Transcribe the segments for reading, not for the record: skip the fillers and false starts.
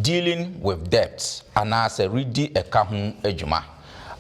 Dealing with Debts anaasɛ Redi Ɛka Ho Dwuma.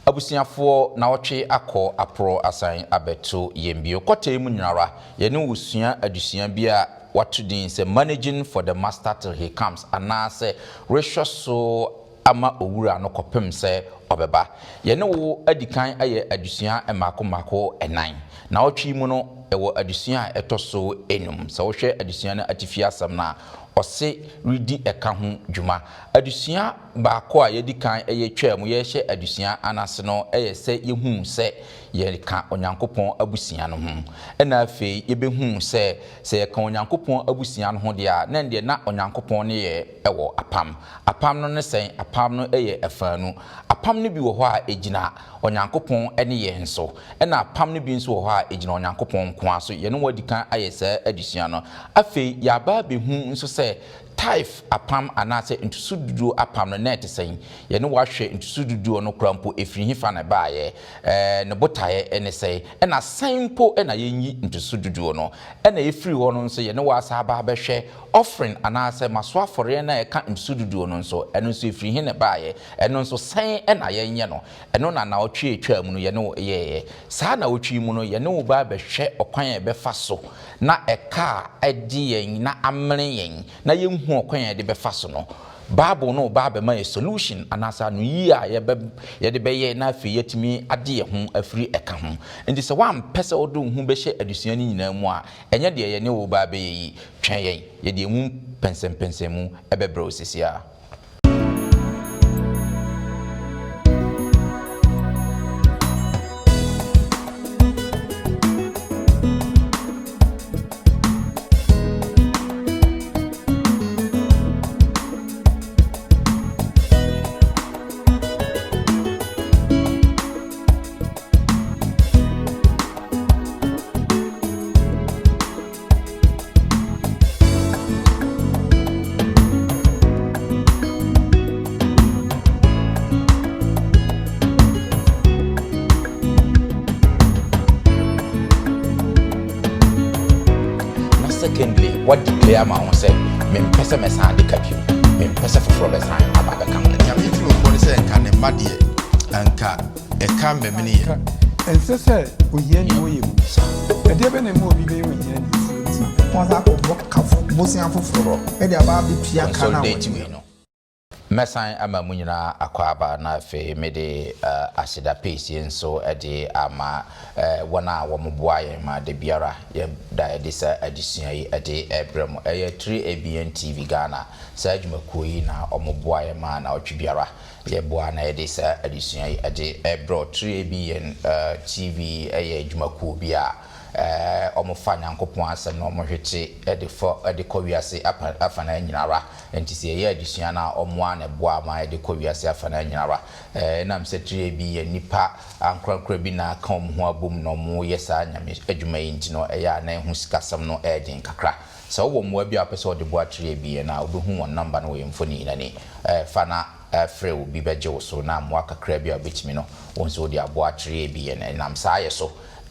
Abusuafoɔ, naɔtwe akɔ aporɔ asan abɛto yɛn bio. Kɔta yi mu nyinara, yɛne wo sua adesua bi a wɔato din sɛ Managing for the Master Till He Comes anaasɛ Rehwɛ So Ama Owura no Kɔpem Sɛ Ɔbɛba. Yɛne wo adi kan ayɛ adesua mmaako mmaako nnan. Naɔtwe yi mu no, ɛwɔ adesua a ɛtɔ so nnum. Sɛ wohwɛ adesua no atifi asɛm no a, ɔse redi ɛka ho dwuma. Adesua baako a yɛadi kan yɛ twaa mu yɛrehyɛ adesua no ase no yɛ sɛ yɛhuu sɛ yɛka Onyankopɔn abusua no ho. Ɛna afei yɛbɛhuu sɛ, sɛ yɛka Onyankopɔn abusua no ho deɛ a, na ɛndeɛ na Onyankopɔn ne yɛ wɔ apam. Apam no ne sɛn? Apam no yɛ afaanu. Apam no bi wɔ hɔ a ɛgyina Onyankopɔn ne yɛn so, ɛna apam no bi nso wɔ hɔ a ɛgyina Onyankopɔn nko ara so. Yɛne wo adi kan ayɛ saa adesua no. Afei yɛaba abɛhu nso sɛ tithe apam anaasɛ ntoso duduo apam no na ɛte sɛn. Yɛne wo ahwɛ ntoso duduo no koraa mpo, ɛfiri hefa na ɛbaeɛ, ɛɛ ne botaeɛ ne sɛn, ɛna sɛn mpo na yɛnyi ntoso duduo no. Ɛna ɛfiri hɔ no nso yɛne wo asan aba abɛhwɛ offering anaasɛ maso afɔreɛ no a ɛka ntoso duduo no nso, ɛno nso ɛfiri he na ɛbaeɛ, ɛno nso sɛn na yɛnyɛ no. Ɛno na naɔtwe a ɛtwaa mu no yɛne wo yɛeɛ. Saa naɔtwe yi mu no yɛne wo ba abɛhwɛ ɔkwan a yɛbɛfa so na ɛka a ɛgye yɛn na amene yɛn na yɛnhu ɔkwan a yɛde bɛfa so no. Bible no reba abɛma yɛn solution anaasɛ anoyie a yɛbɛ yɛde bɛyɛ na afei yɛatumi ade yɛn ho afiri ɛka ho. Enti sɛ woampɛ sɛ wode wo ho bɛhyɛ adesua no nyinaa mu a, ɛnyɛ deɛ yɛne wo reba abɛyɛ yi. Twɛn yɛn, yɛde ɛmu mpɛnsɛmpɛnsɛnmu bɛbrɛ wo seesei ara. Na secondly, wa declare ama ho sɛ mempɛ sɛ mɛsan de ka bio, mempɛ sɛ foforɔ bɛsan aba bɛka ho. Nyame tiri ne sɛ nka ne mma deɛ anka ɛka mmɛmene yɛ. Ɛnsɛ sɛ ohiani wɔ yɛn mu. Ɛdeɛ bɛn na ɛma obi bɛyɛ ohiani? Wɔasan akɔbɔ ka fo bosea foforɔ de aba abɛtua ka no a Consolidate wɔde wei no. Mɛsan ama mo nyinaa akwaaba na afei mede aseda piesie nso de ama wɔn a wɔboa yɛn ma da biara yɛda yɛde saa adesua yi de brɛ mo. Ɛyɛ 3ABN TV Ghana. Saa adwumakuo yi na wɔboa yɛn ma naawɔtwe biara yɛboa na yɛde saa adesua yi de brɛ wo. 3ABN TV yɛ adwumakuo bi a wɔfa Nyankopɔn asɛm na wɔhwete de fa de kɔ wiase afanaa nyinara. Enti sɛ yɛyɛ adesua no a, wɔn ara na ɛboa ma yɛde kɔ wiase afanaa nyinara. Ɛnam sɛ 3AB yɛ nnipa ankorankora bi na aka wɔn ho abom na wɔyɛ saa Nyame adwuma yi nti no, ɛyɛ a na ɛho sikasɛm no yɛ den kakra. Sɛ wowɔ mmoa bi a wopɛ sɛ wode boa 3AB no a, wobɛhu wɔn nɔmba no wɔ yɛn mfoni no ani. Fa na frɛ obi bɛgye wo so na mmoa kakra bi a wobɛtumi no, wo nso wode aboa 3AB no. Ɛnam saa yɛ so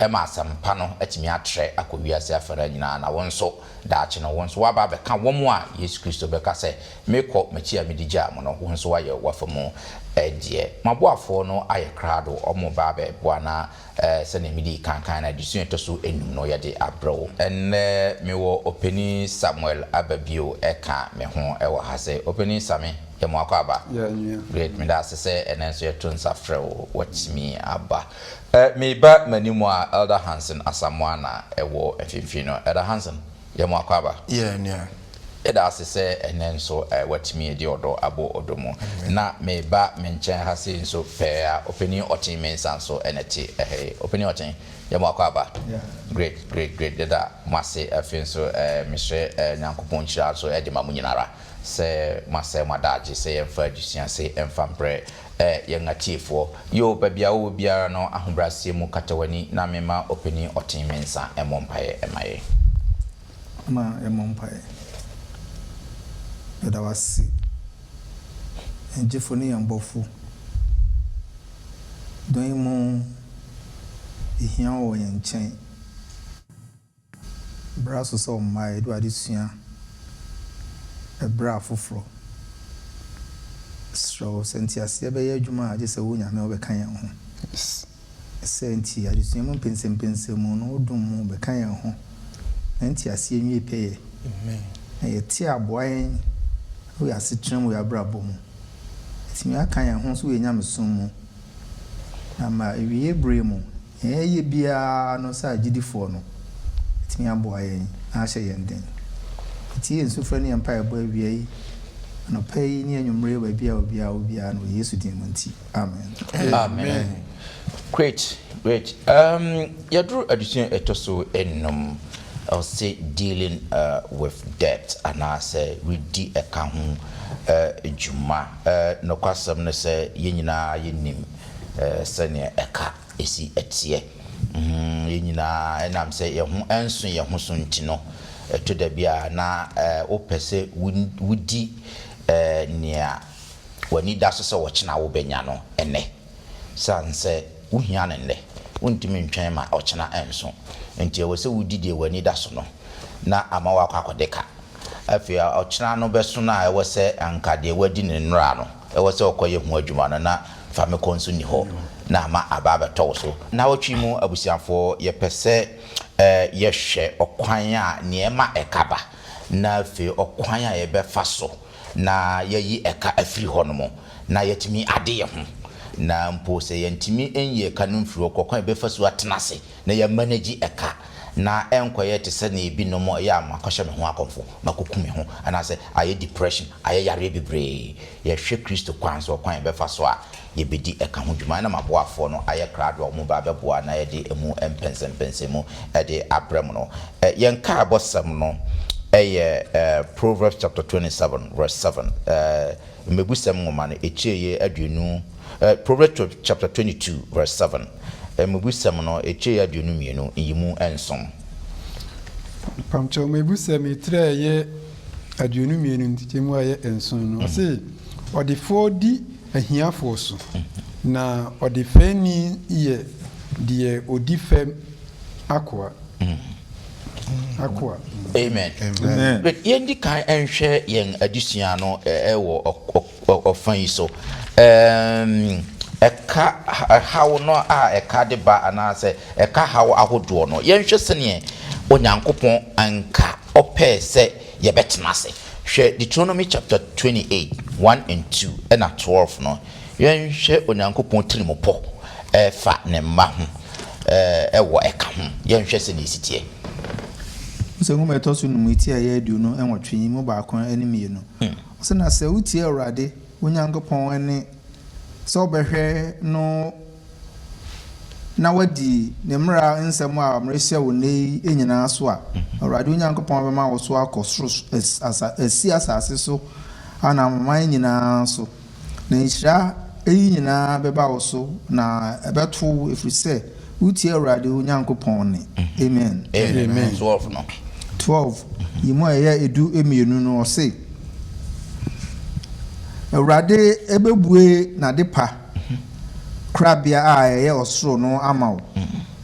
ma asɛmpa no atumi atrɛ akɔ wiase afanaa nyinaa, na wo nso, daakye no, wo nso woaba abɛka wɔn a Yesu Kristo bɛka sɛ, Mekɔ, m'akyi a mede gyaa mo no, wo nso woayɛ w'afa mu deɛ. M'aboafoɔ no ayɛ krado, wɔreba abɛboa na sɛdeɛ medii kan kaeɛ no, adesua a ɛtɔ so nnum no, yɛde abrɛ wo. Ɛnnɛ, mewɔ Ɔpanin Samuel aba bio ka me ho wɔ ha sɛ, Ɔpanin Same, yɛ mo akwaaba. Yeah, nua. Great, meda ase sɛ ɛnnɛ nso yɛto nsa frɛ wo, woatumi aba. Mereba m'anim a Elder Hansen Asamoah na ɛwɔ mfimfini no. Elder Hansen, yɛ mo akwaaba. Yeah, nua. Yɛda ase sɛ ɛnnɛ nso woatumi de ɔdɔ abɔ ɔdɔ mu. Na mereba me nkyɛn ha sei nso pɛɛ a, Ɔpanin Ɔten Mensah nso na ɛte ɛha yi. Ɔpanin Ɔten, yɛ mo akwaaba. Yeah. Great, great, great. Yɛda mo ase. Afei nso mesrɛ Nyankopɔn nhyira nso de ma mo nyinara sɛ moasɛe mo adagye sɛ yɛmfa adesua sei mfa mbrɛ Eh, yɛn atiefoɔ. Yoo, baabi a wowɔ biara no, ahobrɛaseɛ mu kata w'ani na memma Ɔpanin Ɔten Mensah mmɔ mpaeɛ mma yɛn. Ma yɛmmɔ mpaeɛ. Yɛda wo ase, yɛn Gyefo ne yɛn Bɔfo. Dɔn yi mu, yɛhia wo wɔ yɛn nkyɛn. Bra so sɛ wo mma yɛde w'adesua brɛ afoforɔ. Mesrɛ wo, sɛ nteaseɛ bɛyɛ adwuma a, gye sɛ wo Nyame wobɛka yɛn ho. Sɛ nti, adesua mu mpɛnsɛmpɛnsɛmu no, wo dom mu bɛka yɛn ho, na nteaseɛ nwie pɛyɛ, na yɛte a aboa yɛn wɔ yɛn asetena mu wɔ yɛn abrabɔ mu. Atumi aka yɛn ho nso wɔ yɛn nyamesom mu, na ma awieɛ berɛ mu, nea yɛyɛ biara no sɛ agyidifoɔ no, atumi aboa yɛn na ahyɛ yɛn den. Tie yɛn sufrɛ ne yɛn mpaebɔ awia yi, anɔpa yi ne anwummere yi wɔ baabi a obiara wɔ biara no wɔ Yesu din mu nti, amen. Amen. Great, great. Um, yɛduru adesua a ɛtɔ so enum, ɔse dealing uh, with debt anaasɛ redi ɛka ho uh, dwuma. Uh, nokwasɛm no sɛ yɛn nyinaa yɛnim uh, sɛnea ɛka ɛsi ɛteɛ. Yɛn nyinaa ɛnam sɛ yɛn ho ɛnso yɛn ho so nti no, ɛtɔ da bi a na uh, wopɛ sɛ wodi uh, nea w'ani da so sɛ wɔkyena wobɛnya no ɛnɛ, sane sɛ wohia no nnɛ, wontumi ntwɛn ma ɔkyena ɛnso. Nti ɛwɔ sɛ wodi deɛ w'ani da so no na ama woakɔ akɔde ka. Afei ɔkyena no bɛso no a, ɛwɔ sɛ anka deɛ wadi ne nnora no, ɛwɔ sɛ ɔkɔyɛ ho adwuma no na fa me kɔ nso ni hɔ na ama aba abɛtɔ wo so. Na wɔtwe mu, abusuafoɔ, yɛpɛ sɛ yɛhwɛ ɔkwan a nneɛma ɛka ba, na afei ɔkwan a yɛbɛfa so na yɛyi ɛka afiri hɔ nom na yɛtumi ade yɛ ho, na mpo sɛ yɛntumi nyi ɛka no mfiri hɔ kɔ, kwan yɛbɛfa so atena ase na yɛmanage ɛka na ɛnkɔyɛ te sɛ ne ebinom ɛyɛ a makɔhyɛ me ho akɔmfo, makɔku me ho, anaasɛ ayɛ depression, ayɛ yareɛ bebree. Yɛhwɛ Kristo kwan so, ɔkwan yɛbɛfa so a yɛbɛdi ɛka ho dwuma, ɛna maboafoɔ no ayɛ krado a wɔn ba bɛboa na yɛde emu mpɛnsɛmpɛnsɛmu ɛde abrɛ mu no. Yɛn kaabɔsɛm no ɛyɛ Proverbs chapter 27 verse 7, Mmebusɛm nwoma no ekyire yɛ 20, Proverbs chapter 22 verse 7, Mmebusɛm no ekyire yɛ 22 nyimu 7. Pamkyɛw, Mmebusɛm etire a ɛyɛ 22 nkyekyɛmu a ɛyɛ 7 no, ɔse, "Ɔdefoɔ di ahiafoɔ so, na ɔdefɛni yɛ deɛ odi fɛm akoa." Amen. Amen. But yɛndi kan nhwɛ yɛn adesua no ɛwɔ ɔfa yi so. Ɛka haw no a ɛka de ba anaasɛ ɛka haw ahodoɔ no, yɛnhwɛ sɛneɛ Onyankopɔn anka ɔpɛɛ sɛ yɛbɛtena ase. Hwɛ Deuteronomy chapter 28, 1 and 2 ɛna 12 no. Yɛnhwɛ Onyankopɔn tirimopɔ ɛfa ne mma ho ɛwɔ ɛka ho. Yɛnhwɛ sɛneɛ ɛsi teɛ. Sɛ nwoma ɛtɔ so 5, ti a ɛyɛ 28 yi mu 1 ne 2. Ɔsɛ, na sɛ wotie Awurade wo Nyankopɔn ne sɛ wobɛhwɛ no na wadi ne mmara nsɛm a merehyɛ wo nnɛ yi nyinaa so a, Awurade wo Nyankopɔn bɛma wo so akɔ soro asi asase so ana aman nyinaa so, na nhyira eyi nyinaa bɛba wo so na ɛbɛto wo, ɛfiri sɛ wotie Awurade wo Nyankopɔn ne. Amen. Amen. 12 no. 12 yi mu a ɛyɛ 12 no, ɔse, Awurade ɛbɛbue n'adepa korabea a ɛyɛ ɔsoro no ama wo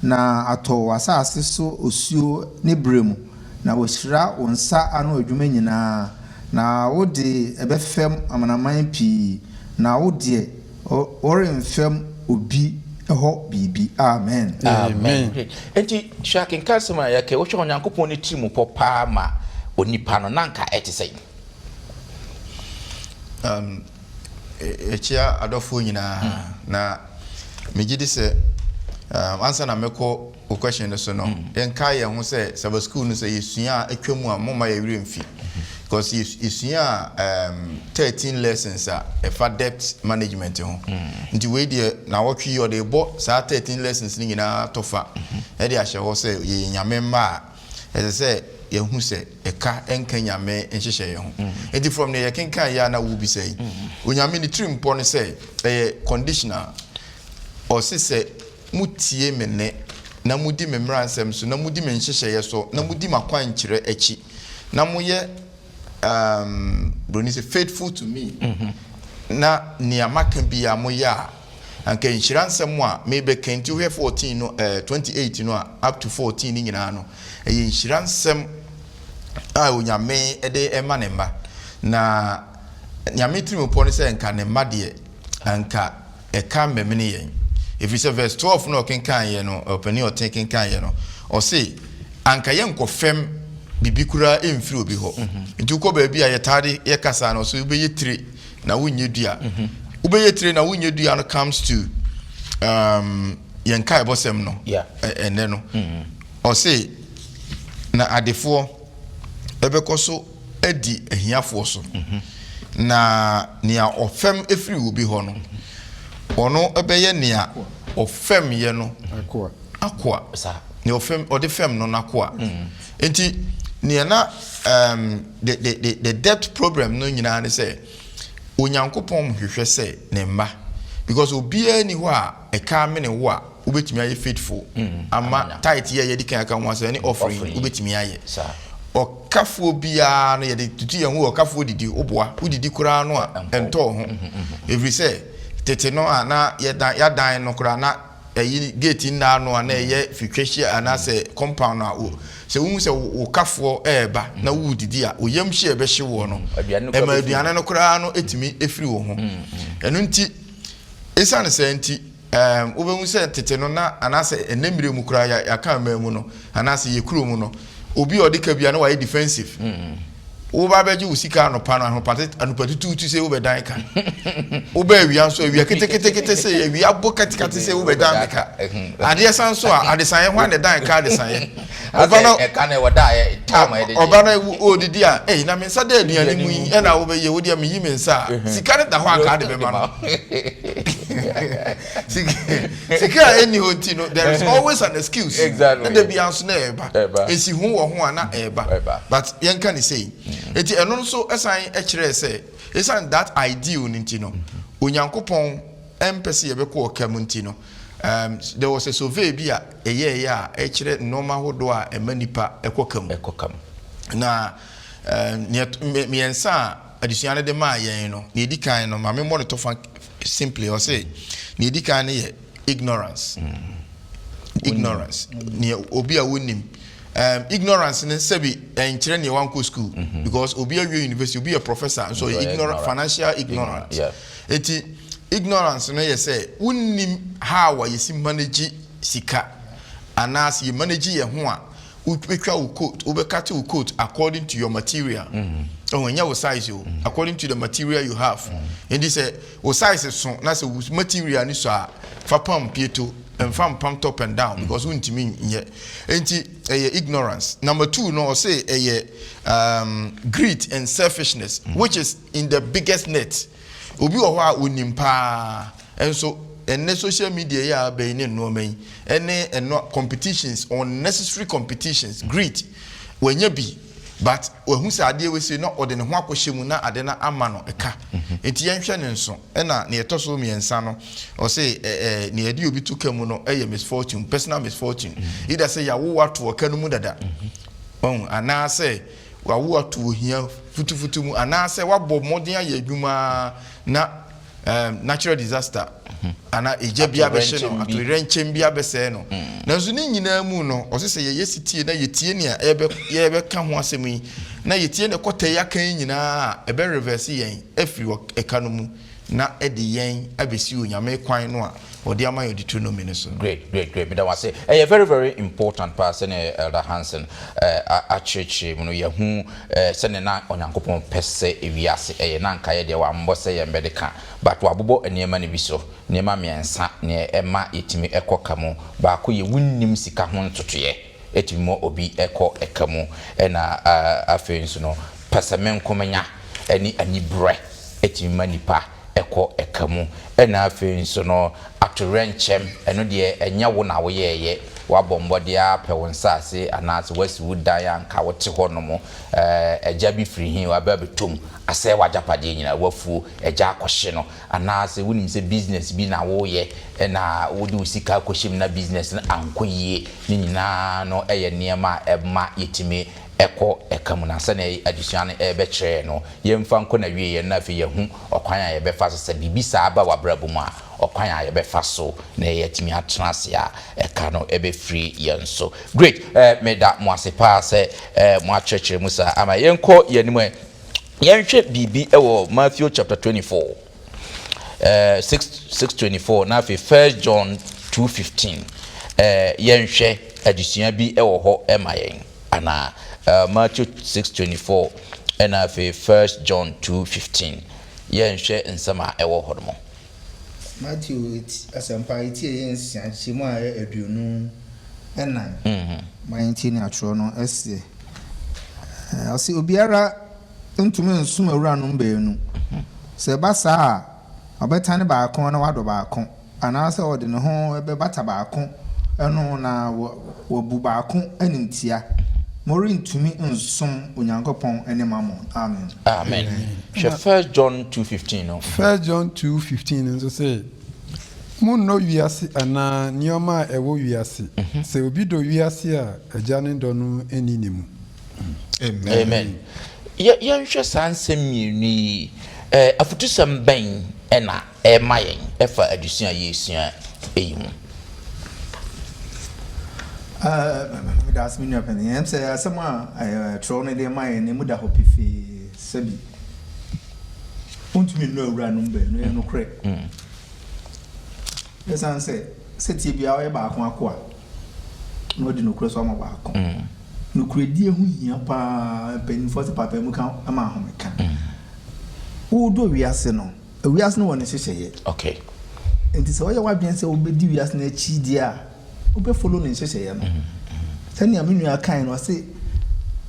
na atɔ w'asase so osuo ne berɛ mu, na wɔahyira wo nsa ano adwuma nyinaa, na wode ɛbɛfɛm amanaman pii, na wo deɛ, wɔremfɛm obi hɔ biribi. Amen. Amen. Nti hwɛ akenka asɛm a yɛka, wohwɛ Onyankopɔn ne tiri mu pɔ paa ma onipa no, na nka ɛte sɛ Ɛkyia adɔfoɔ nyinaa, na megye di sɛ ansa na mɛkɔ wo question no so no, yɛnka yɛn ho sɛ Sabbath school no, sɛ yɛsua a atwa mu a, momma yɛwerɛ mfi, because yɛsua a 13 lessons a ɛfa debt management ho. Nti wei deɛ, na wɔtwe yi ɔde bɔ saa 13 lessons no nyinaa tɔ fa ɛde ahyɛ hɔ sɛ yɛyɛ Nyame mma a, ɛsɛ sɛ yɛhu sɛ ɛka ɛnka Nyame nhyehyɛ yɛn ho. Nti from ne yɛkenkan yɛ a na wobisa yi, Onyame ne tiri mpɔ no sɛ ɛyɛ conditional. Ɔse sɛ mutie me nne na mudi me mmara nsɛm so na mudi me nhyehyɛeɛ so na mudi m'akwankyerɛ akyi na moyɛ broni sɛ faithful to me na nea maka bia moyɛ a, anka nhyira nsɛm a mebɛka. Nti wohwɛ 14 no, 28 no a up to 14 no nyinaa no, ɛyɛ nhyira nsɛm a Onyame de ɛma ne mma. Na Nyame tirimupɔ ne sɛ nka ne mma deɛ, anka ɛka mmɛmene yɛn. Ɛfiri sɛ verse 12 no a ɔkenkan yɛ no, ɔpanin a ɔte kenkan yɛ no, ɔse anka yɛnkɔfɛm biribi koraa mfiri obi hɔ. Nti wokɔ baabi a yɛtaa de yɛ kasa no, ɔse wobɛyɛ tire na wonyɛ dua. Wobɛyɛ tire na wonyɛ dua no comes to yɛn nkaebɔsɛm no ɛnnɛ no. Ɔse na adefoɔ bɛkɔ so adi ahiafoɔ so, na nea ɔfɛm firi obi hɔ no, ɔno bɛyɛ nea ɔfɛmyɛ no akoa. Nea ɔfɛm, ɔde fɛm no n'akoa. Nti nea na um, the, the, the, the debt problem no nyinaa ne sɛ, Onyankopɔn hwehwɛ sɛ ne mma, because obiara ni hɔ a ɛka amene wo a wobɛtumi ayɛ faithful ama tithe yi a yɛadi kan aka ho asɛm ne offering yi wobɛtumi ayɛ. Ɔkafoɔ biara no yɛde tutu yɛn ho ɔkafoɔ didi woboa wodidi koraa no a ɛntɔ wo ho ɛfiri sɛ tete no a na yɛdan yɛadan no koraa na ɛyi gate nna ano a na ɛyɛ fitwa hyia anaasɛ compound a wo sɛ wohu sɛ wo kafoɔ ɛreba na wodidi a wo yam hye a ɛbɛhye woɔ no ɛma aduane no koraa no ɛtumi ɛfiri wo ho. Ɛno nti ɛsiane saa nti Ɛɛm, wobɛhu sɛ tete no na, anaasɛ ɛnnɛ mmerɛ mu koraa, yɛ, yɛaka mmaa mu no, anaasɛ yɛ kuro mu no, obi a ɔde ka biara na wayɛ defensive. Woba abɛgye wo sika anɔpa no, anɔpa te, anɔpa tutuutu sei wobɛdan ka. Woba awia nso, awia ketekete sei, awia bɔ katikati sei wobɛdan me ka. Adeɛ san so a, adesaeɛ, hwan na ɛdan ka adesaeɛ? Ɔba na, Ɛka no ɛwɔ da a yɛ, time a yɛde gye. Ɔba na ɔredidi a, ei, na me nsa da aduane mu yi, ɛna wobɛyɛ, wo deɛ meyi me nsa a, sika no da hɔ a anka wode bɛma no. Sika a ɛnni hɔ nti no, there is always an excuse. Exactly. Na da biara nso na ɛreba. Ɛreba. Nsiho wɔ ho a na ɛreba. Ɛreba. But yɛnka no sei. Enti ɛno nso san kyerɛɛ sɛ, ɛsiane that ideal no nti no, Onyankopɔn mpɛ sɛ yɛbɛkɔ ɔka mu nti no, um, there was a survey bi a ɛyɛeɛ a ɛkyerɛ nneɛma ahodoɔ a ɛma nnipa kɔ ka mu. Ɛkɔ ka mu. Na um, nea mmiɛnsa a adesua no de maa yɛn no, nea ɛdi kan no, ma memmɔ no tɔfa simply, ɔse nea ɛdi kan no yɛ ignorance. Ignorance. Nea obi a wonnim. Um, ignorance no sɛbi ɛnkyerɛ nea wankɔ school mm -hmm. because obi awie university, obi yɛ professor, nso ɔyɛ ignorant, financial ignorant. Eti ignorance no yɛ sɛ wonnim how a yɛsi manage sika anaasɛ yɛ manage yɛn ho a wobɛtwa wo coat, wobɛkate wo coat according to your material. Ɛho ɛnyɛ wo size o, according to the material you have. Nti sɛ wo size so na sɛ wo material ni so a, fa pam pieto, mfa mpam top and down because wontumi nyɛ. Nti ɛyɛ ignorance. Number two no, ɔse ɛyɛ greed and selfishness, which is in the biggest net. Obi wɔ hɔ a onim paa, nso ɛnnɛ social media yi a aba yi ne nnoɔma yi ɛne ɛno competitions, unnecessary competitions, greed, wanya bi but wahu sɛ adeɛ wei sei na ɔde ne ho akɔhyɛ mu na ade no ama no ɛka. Nti yɛnhwɛ ne nso. Ɛna nea ɛtɔ so mmiɛnsa no, ɔse ɛ ɛ nea ɛde obi to ka mu no ɛyɛ misfortune, personal misfortune. Either sɛ yɛawo wo ato ɔka no mu dada, wahu, anaasɛ wawo ato ohia futufutu mu, anaasɛ wabɔ mmɔden ayɛ adwuma ara na um, natural disaster anaa egya bi abɛhye no, atoyerɛnkyɛm bi abɛsɛe no. Nanso ne nyinaa mu no, ɔse sɛ yɛyɛ setie na yɛtie nea yɛbɛka ho asɛm yi, na yɛtie ne kɔtɛ yi aka yi nyinaa a, ɛbɛ reverse yɛn afiri ɛka no mu na ɛde yɛn abɛsi Onyame kwan no a ɔde ama yɛn Deuteronomy no so. Great, great, great. Meda wo ase. Ɛyɛ very, very important paa sɛnea Elder Hansen akyerɛkyerɛ mu no. Yɛahu sɛnea na Onyankopɔn pɛ sɛ ewiase ɛyɛ. Na anka yɛ deɛ wammɔ sɛ yɛn bɛde ka, but wabobɔ nneɛma no bi so. Nneɛma mmiɛnsa nea ɛma yɛtumi kɔ ka mu. Baako yɛ wonnim sika ho ntotoeɛ, ɛtumi ma obi kɔ ɛka mu. Ɛna afei nso no, pɛsɛmenkomenya ne aniberɛ ɛtumi ma nipa kɔ ɛka mu. Ɛna afei nso no, atoyerɛnkyɛm, ɛno deɛ ɛnyɛ wo na woyɛeɛ, woabɔ mmɔden ara pɛ wo nsaase anaasɛ woasi wo dan a anka wote hɔ nom, agya bi firi he waba abɛtɔ mu asɛe w'agyapadeɛ nyinaa, w'afuo, agya akɔhye no, anaasɛ wonim sɛ business bi na woyɛ na wode wo sika akɔhyɛ mu na business no ankɔ yie, ne nyinaa no yɛ nneɛma a ɛma yɛtumi kɔ ɛka mu. Na sɛnea adesua no rebɛkyerɛ yɛn no, yɛmfa nkɔ n'awieeɛ na afei yɛahu ɔkwan a yɛbɛfa so sɛ biribi saa ba w'abrabɔ mu a, ɔkwan a yɛbɛfa so na yɛatumi atena ase a ɛka no bɛfiri yɛn so. Great! Meda mo ase paa sɛ moakyerɛkyerɛ mu saa ama yɛnkɔ yɛn anim ɛ. Yɛnhwɛ biribi wɔ Matthew chapter 24, 6, 6:24 na afei 1 John 2:15. Yɛnhwɛ adesua bi wɔ hɔ ma yɛn anaa? Matthew 6:24 ɛna afei 1 John 2:15. Yɛnhwɛ nsɛm a ɛwɔ hɔ nom. Mateo Asɛmpa eti a ɛyɛ nsia nkyekyɛmu a ɛyɛ 24. Ma yɛntie nea twerɛ no seɛ. Ɔse, Obiara ntumi nsom awuranom baanu. Sɛ ɛba saa a, ɔbɛtane baako na wadɔ baako, anaasɛ ɔde ne ho bɛbata baako ho na wabu baako animtia. Morentumi nsom Onyankopɔn ne Mammon. Amen. Amen. Hwɛ First John 2:15 no. First John 2:15 nso se, Monnɔ wiase anaa nneɛma a ɛwɔ wiase. Sɛ obi dɔ wiase a, Agya no dɔ no nni ne mu. Amen. Yɛ yɛnhwɛ saa nsɛm mmienu yi. Afotusɛm bɛn na ɛrema yɛn ɛfa adesua a yɛresua yi ho? Meda ase me nua panin. Ɛm sɛ asɛm a twerɛ no de ma yɛn no emu da hɔ pefee sɛbi wontumi nnɔ awuranom baanu, ɛyɛ nokorɛ. Ɛsiane sɛ sɛtie biara ɔyɛ baako akoa na ɔdi nokorɛ so ama baako. Nokorɛdie ho hia paa, mpanimfoɔ sɛ paapaemu ka ma ahomeka. Wodɔ wiase no, wiase no wɔ ne nhyehyɛeɛ. Okay. Nti sɛ woyɛ w'adwene sɛ wobɛdi wiase no akyi deɛ a, wobɛ follow ne nhyehyɛeɛ no. Sɛnea me nua kae no, ɔse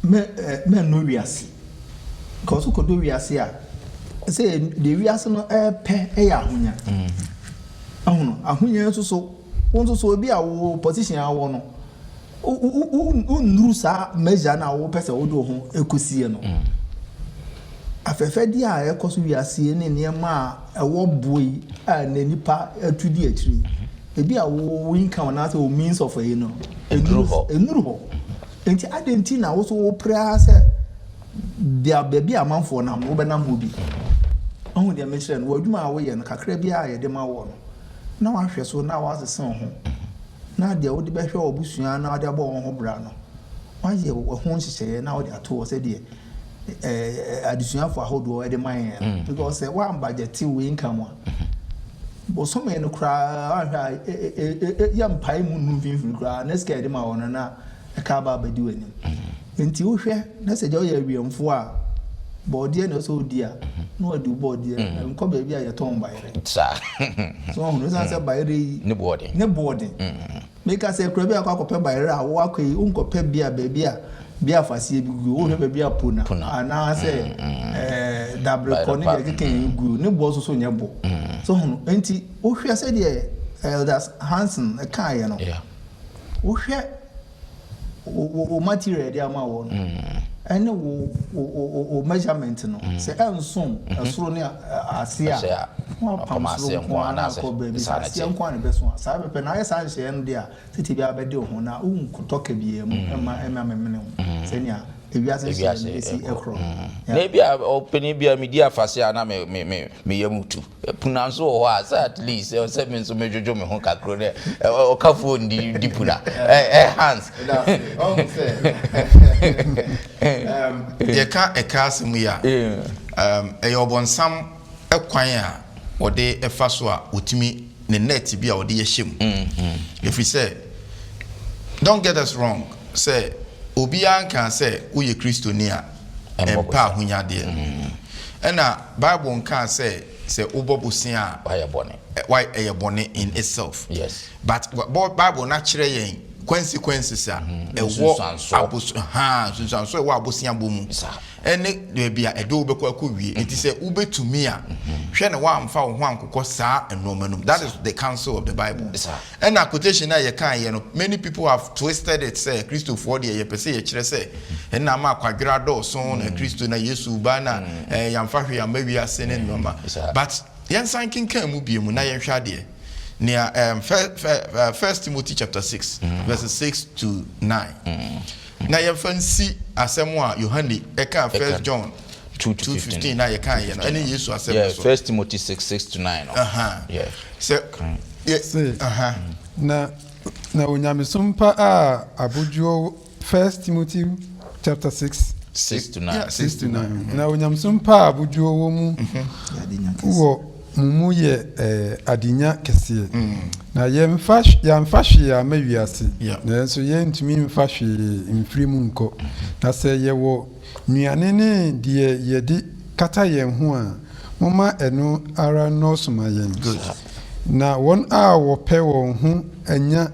mɛ mɛnnɔ wiase. Because wokɔdɔ wiase a, sɛ deɛ wiase no ɛpɛ yɛ ahonya. Ahunu, ahonya nso so, wo nso so ebi a wo position a wowɔ no, wonnuru saa measure no a wopɛ sɛ wode wo ho kɔsie no. Afɛfɛdeɛ a ɛkɔ so wiase yi ne nneɛma a ɛwɔ boɔ yi a ɛnɛ nnipa atu di akyire yi, ebi a wo income anaasɛ wo means of ayi no, ɛnnuru hɔ. Ɛnnuru hɔ. Nti adɛn nti na wo so wopere ara sɛ deɛ baabi a amanfoɔ nam no wobɛnam hɔ bi? Wahu deɛ mekyerɛ no? W'adwuma a woyɛ no, kakra biara a yɛde ma woɔ no, na wahwɛ so na wasesa wo ho. na deɛ wode bɛhwɛ w'abusua na wode abɔ wɔn ho bra no, woayɛ wo ho nhyehyɛeɛ na wode ato hɔ sɛdeɛ adesuafoɔ ahodoɔ de ma yɛn no. Because sɛ woambagyɛte wo income a, bosome no koraa woanhwɛ a yɛmpae mu nnu mfimfini koraa na sika a yɛde ma wɔ no na ɛka aba abɛdi w'anim. Nti wohwɛ na sɛ gya woyɛ awiɛmfoɔ a, bɔɔdeɛ na ɛsɛ sɛ wodi a, na wadi wo bɔɔdeɛ. Nkɔ baabi a yɛtɔn bayerɛ. Saa. So woahunu? Ɛsiane sɛ bayerɛ yi. Ne boɔ den. Ne boɔ den. Meka sɛ akura bi a akɔ akɔpɛ bayerɛ a, wo akɔ yi, wonkɔpɛ bea baabi a bea afaseɛ bi guo, wohwɛ baabi a pona anaasɛ ɛɛ dabrekɔ ne deɛ ɛkeka yi guo, ne boɔ nso so nyɛ bo. So woahunu? Nti wohwɛ sɛdeɛ Elder Hansen kaeɛ no, wohwɛ wo wo material yɛde ama wɔ no ɛne wo wo wo measurement no sɛ ɛnso ɛsoro ne ase a na wapam soro nko ara na akɔ baabi sɛ aseɛ nko ara na ɛbɛso a saa pɛpɛ na ayɛ saa nhyehyɛeɛ no deɛ a sɛ biara bɛde wo ho na wonkɔtɔ ka biara mu ɛmma ɛmma memene wo sɛnea ewiase nhyehyɛeɛ no ɛsi ɛkorɔ no. Na ebi a ɔpanin bi a medi afase a na me me me me yam tu. Puna nso wɔ hɔ a sɛ at least ɛwɔ sɛ me nso medwodwo me ho kakro dɛ ɔkafoɔ ndi di puna ɛ Hans. Yɛka ɛka asɛm yi a, ɛyɛ ɔbɔnsam kwan a ɔde fa so a ɔtumi ne net bi a ɔde yɛhyɛ mu. Ɛfiri sɛ, don't get us wrong, sɛ obiara nkaa sɛ woyɛ Kristoni a, ɛmpɛ ahonyadeɛ. Ɛna Bible nkaa sɛ sɛ wobɔ bosea a Wayɛ bɔne. why ɛyɛ bɔne in itself. Yes. But Bible no akyerɛ yɛn consequences a ɛwɔ Nsunsuansoɔ. abos haa nsunsuansoɔ a ɛwɔ aboseabɔ mu Saa. ɛne baabi a ɛde wo bɛkɔ akɔwie. Nti sɛ wobɛtumi a, hwɛ na woamfa wo ho ankokɔ saa nnoɔma no mu. That is the counsel of the Bible. Saa. Ɛna quotation no a yɛkaeɛ no, many people have twisted it sɛ Kristofoɔ deɛ yɛpɛ sɛ yɛkyerɛ sɛ ɛna ama akwadwerɛ adɔɔso na Kristo na Yesu ba na eh, yɛamfa hwee amma wiase ne nnoɔma. But yɛnsan kenkan mu bio mu na yɛnhwɛ adeɛ. Nea um, First Timothy chapter 6 verses 6 to 9. Na yɛmfa nsi asɛm a Yohane ɛkaa First John 2:15 na yɛkaeɛ no ɛne Yesu asɛm no so. First Timothy 6 6 to 9 no. Yeah. Sɛ Se, na na onyamesom pa a abodwoɔ First Timothy chapter 6. 6 to 9. 6 to 9. Na onyamesom pa a abodwoɔ wɔ mu wɔ mo mu yɛ adenya kɛseɛ. Na yɛmfa yɛamfa hwee amma wiase, nanso yɛntumi mfa hwee mfiri mu nkɔ. Na sɛ yɛwɔ nnuane ne deɛ yɛde kata yɛn ho a, momma ɛno ara nnɔɔso ma yɛn. Na wɔn a wɔpɛ wɔn ho anya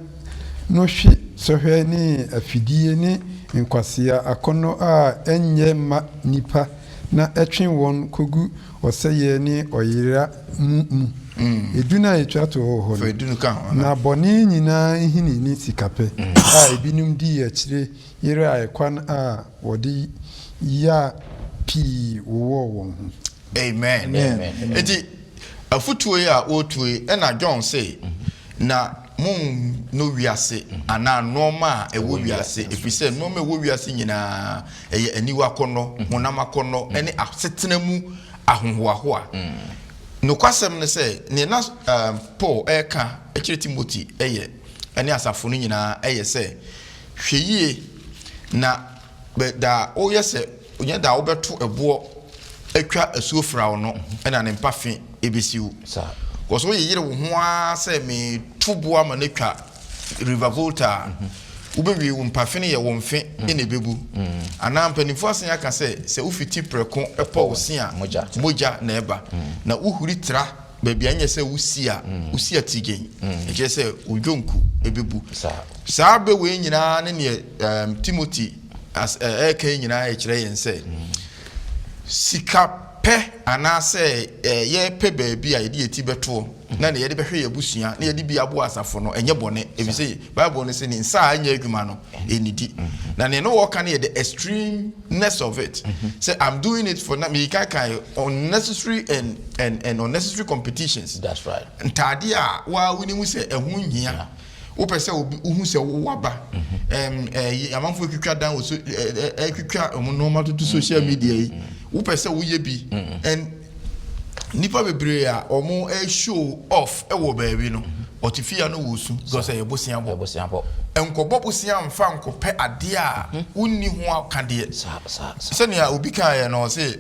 no hwe sɔhwɛ ne afidie ne nkwasea akɔnnɔ a ɛnyɛ mma nnipa na ɛtwe wɔn kɔgu ɔsɛeɛ ne ɔyera mu mu. Edu no a ɛtwa toɔ wɔ hɔ no, na bɔne nyinaa nhini ne sikapɛ a ebinom dii akyire yeraa ɛkwan a wɔde yaa pii wowɔɔ wɔn ho. Amen. Enti afotuo yi a ɔretuo yi, ɛna John se, Na monnɔ wiase anaa nnoɔma a ɛwɔ wiase, ɛfiri sɛ nnoɔma a ɛwɔ wiase nyinaa, ɛyɛ aniwa akɔnnɔ, honam akɔnnɔ, ne asetena mu ahohoahoa. Nokwasɛm ne sɛ, nea na Paul reka kyerɛ Timothy yɛ, ne asafo no nyinaa yɛ sɛ, Hwɛ yie na Bɛ da a woyɛ sɛ nyɛ da a wobɛto ɛboɔ atwa asuo fraw no na ne mpa fe ɛbɛsi wo. Kɔso woyeyere wo ho ara sɛ meto boɔ ama no atwa River Volta a, wobɛwie wo mpa fe no yɛ wo mfe na ɛbɛbu. Anaa mpanimfoɔ asan aka sɛ, sɛ wofiti prɛko pɔ wo se a, mogya na ɛba. Na wohuri tra baabi a ɛnyɛ sɛ wosi a, wosi atigyen, ɛkyerɛ sɛ wo dwonku bɛbu. Saa bɛ wei nyinaa ne neɛ Timothy ɛreka yi nyinaa ɛkyerɛ yɛn sɛ sika pɛ anaasɛ yɛpɛ baabi a yɛde yɛn ti bɛtoɔ na ne yɛde bɛhwɛ yɛn abusua na yɛde bi aboa asafo no ɛnyɛ bɔne, ɛfiri sɛ Bible no sɛ ne nsa a ɛnyɛ adwuma no ɛnnidi. Na nea na wɔka no yɛ the extremeness of it. Sɛ I'm doing it for na meyika kan unnecessary and and and unnecessary competitions. That's right. Ntaade a waa wonim sɛ ɛho nhia. Wopɛ sɛ obi wohu sɛ wowɔ aba. Ɛm ɛyi amanfoɔ atwitwa dan wɔ so ɛ ɛ ɛtwitwa wɔn nneɛma toto social media yi. Wopɛ sɛ woyɛ bi and Nnipa bebree a wɔn show off wɔ baabi no, wɔte fie a na wɔresu because ɛyɛ bosea bɔ. Bosea bɔ. Nkɔbɔ bosea mfa nkɔpɛ adeɛ a wonni ho akadeɛ. Sɛnea obi kaeɛ no, ɔse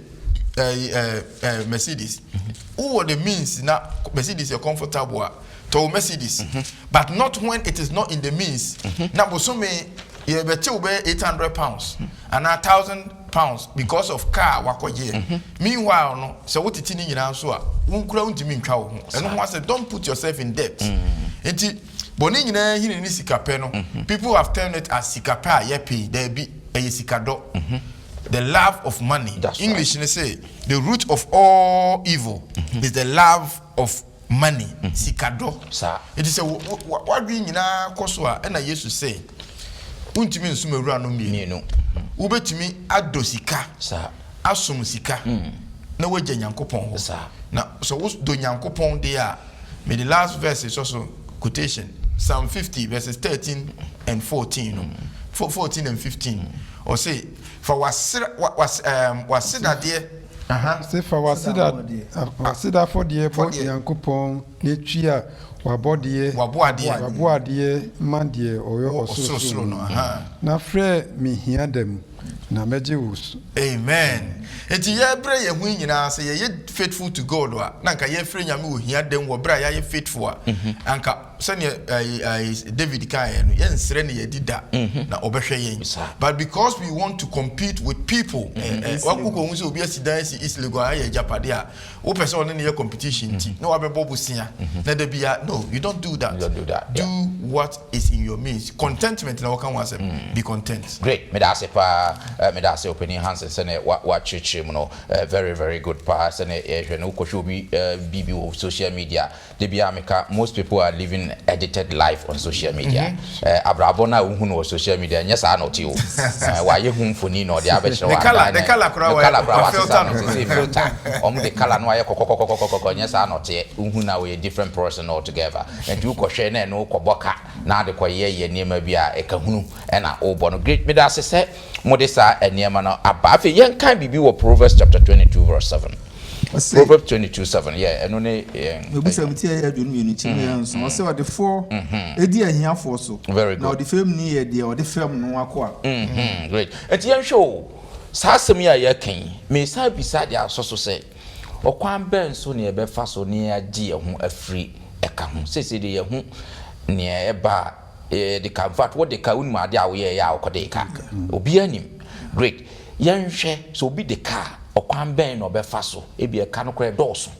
ɛyi ɛɛ ɛɛ Mercedes. Wowɔ the means na Mercedes yɛ comfortable a, tɔ wo Mercedes. But not when it is not in the means. Na bosome yɛbɛte wo bɛyɛ £800 anaa £1000 because of car a wakɔgyeɛ. Meanwhile no, sɛ wotete ne nyinaa nso a, wo nkura wontumi ntwa wo ho. Ɛno ho asɛ don't put yourself in debt. Nti bɔne nyinaa hini ne sikapɛ no, people have termed it as sikapɛ a yɛpɛ yi, daabi, ɛyɛ sikadɔ. The love of money. That's right. English no se, the root of all evil is the love of money, sikadɔ. Saa. Enti sɛ w'adwene nyinaa kɔ so a, ɛna Yesu se, wontumi nsom awuranom mmienu. Wobɛtumi adɔ sika, asom sika, na woagya Nyankopɔn hɔ. Na sɛ wodɔ Nyankopɔn deɛ a, mede last verse sɔ so quotation, Psalm 50 verses 13 and 14 no, 14 and 15, ɔse, fa w'asedadeɛ Se fa w'aseda afɔdeɛ bɔ Nyankopɔn na tua w'abɔdeɛ, w'aboadeɛ ma deɛ ɔwɔ ɔsorosoro no, na frɛ me hia da mu, na mɛgye wo so. Amen. Enti yɛbrɛ yɛn ho yi nyinaa sɛ yɛyɛ faithful to God a, na anka yɛfrɛ Nyame wɔ hia da mu wɔ berɛ a yɛayɛ faithful a, anka sɛdeɛ ɛɛ ɛɛ David kaeɛ no, yɛnsrɛ no yɛadi da na ɔbɛhwɛ yɛn. But because we want to compete with people, ɛɛ wokɔ hu sɛ obi asi dan asi East Legon ayɛ agyapadeɛ a, wopɛ sɛ ɔne no yɛ competition nti na wabɛbɔ bosea na da bia no, you don't do that. You don't do that. Do what is in your means. Contentment na wɔka ho asɛm. Be content. Great, meda ase paa, meda ase Opanin Hansen sɛnea wakyerɛkyerɛ mu no, very very good paa sɛnea yɛhwɛ no, wokɔhwɛ obi biribi wɔ social media Da biara meka, most people are living edited life on social media. Eh, abrabɔ no a wohu no wɔ social media, ɛnyɛ saa na ɔte o. Eh, wayɛ ho mfoni na ɔde abɛkyerɛ wo. Ne colour, ne colour koraa Ne colour koraa wa filter wasesa no, no. sesei filter. Wɔn de colour no ayɛ kɔkɔkɔkɔkɔkɔ, ɛnyɛ saa na ɔteɛ. Wohu no a ɔyɛ different person altogether. Nti wokɔhwɛ na ɛno wokɔbɔ ka na ade kɔyɛ yɛ nneɛma bi a ɛka hunu ɛna wobɔ no. Great, meda ase sɛ mode saa nneɛma no aba. Afei yɛnkan biribi wɔ Proverbs chapter 22 verse 7. Ɔse. Proverbs 22:7, yeah, ɛno ne yɛn. Mebisa me ti a ɛyɛ 22 nkyɛmu yɛ nson. Ɔse ɔdefoɔ di ahiafoɔ so, Very na good. ɔdefɛmni yɛ deɛ ɔde fɛm no akoa. Great. Nti yɛnhwɛ o, Saa asɛm yi a yɛreka yi, meresan abisa de asɔ so sɛ, ɔkwan bɛn so na yɛbɛfa so na yɛagye yɛn ho afiri ɛka ho? Seesei deɛ yɛahu nea ɛba a yɛde ka. In fact, wode ka, wonim adeɛ a woyɛeɛ a wokɔdee ka. Obiara nim. Great. Yɛnhwɛ, sɛ obi de ka a, ɔkwan bɛn na ɔbɛfa so? Ebia ɛka no koraa ɛdɔɔso.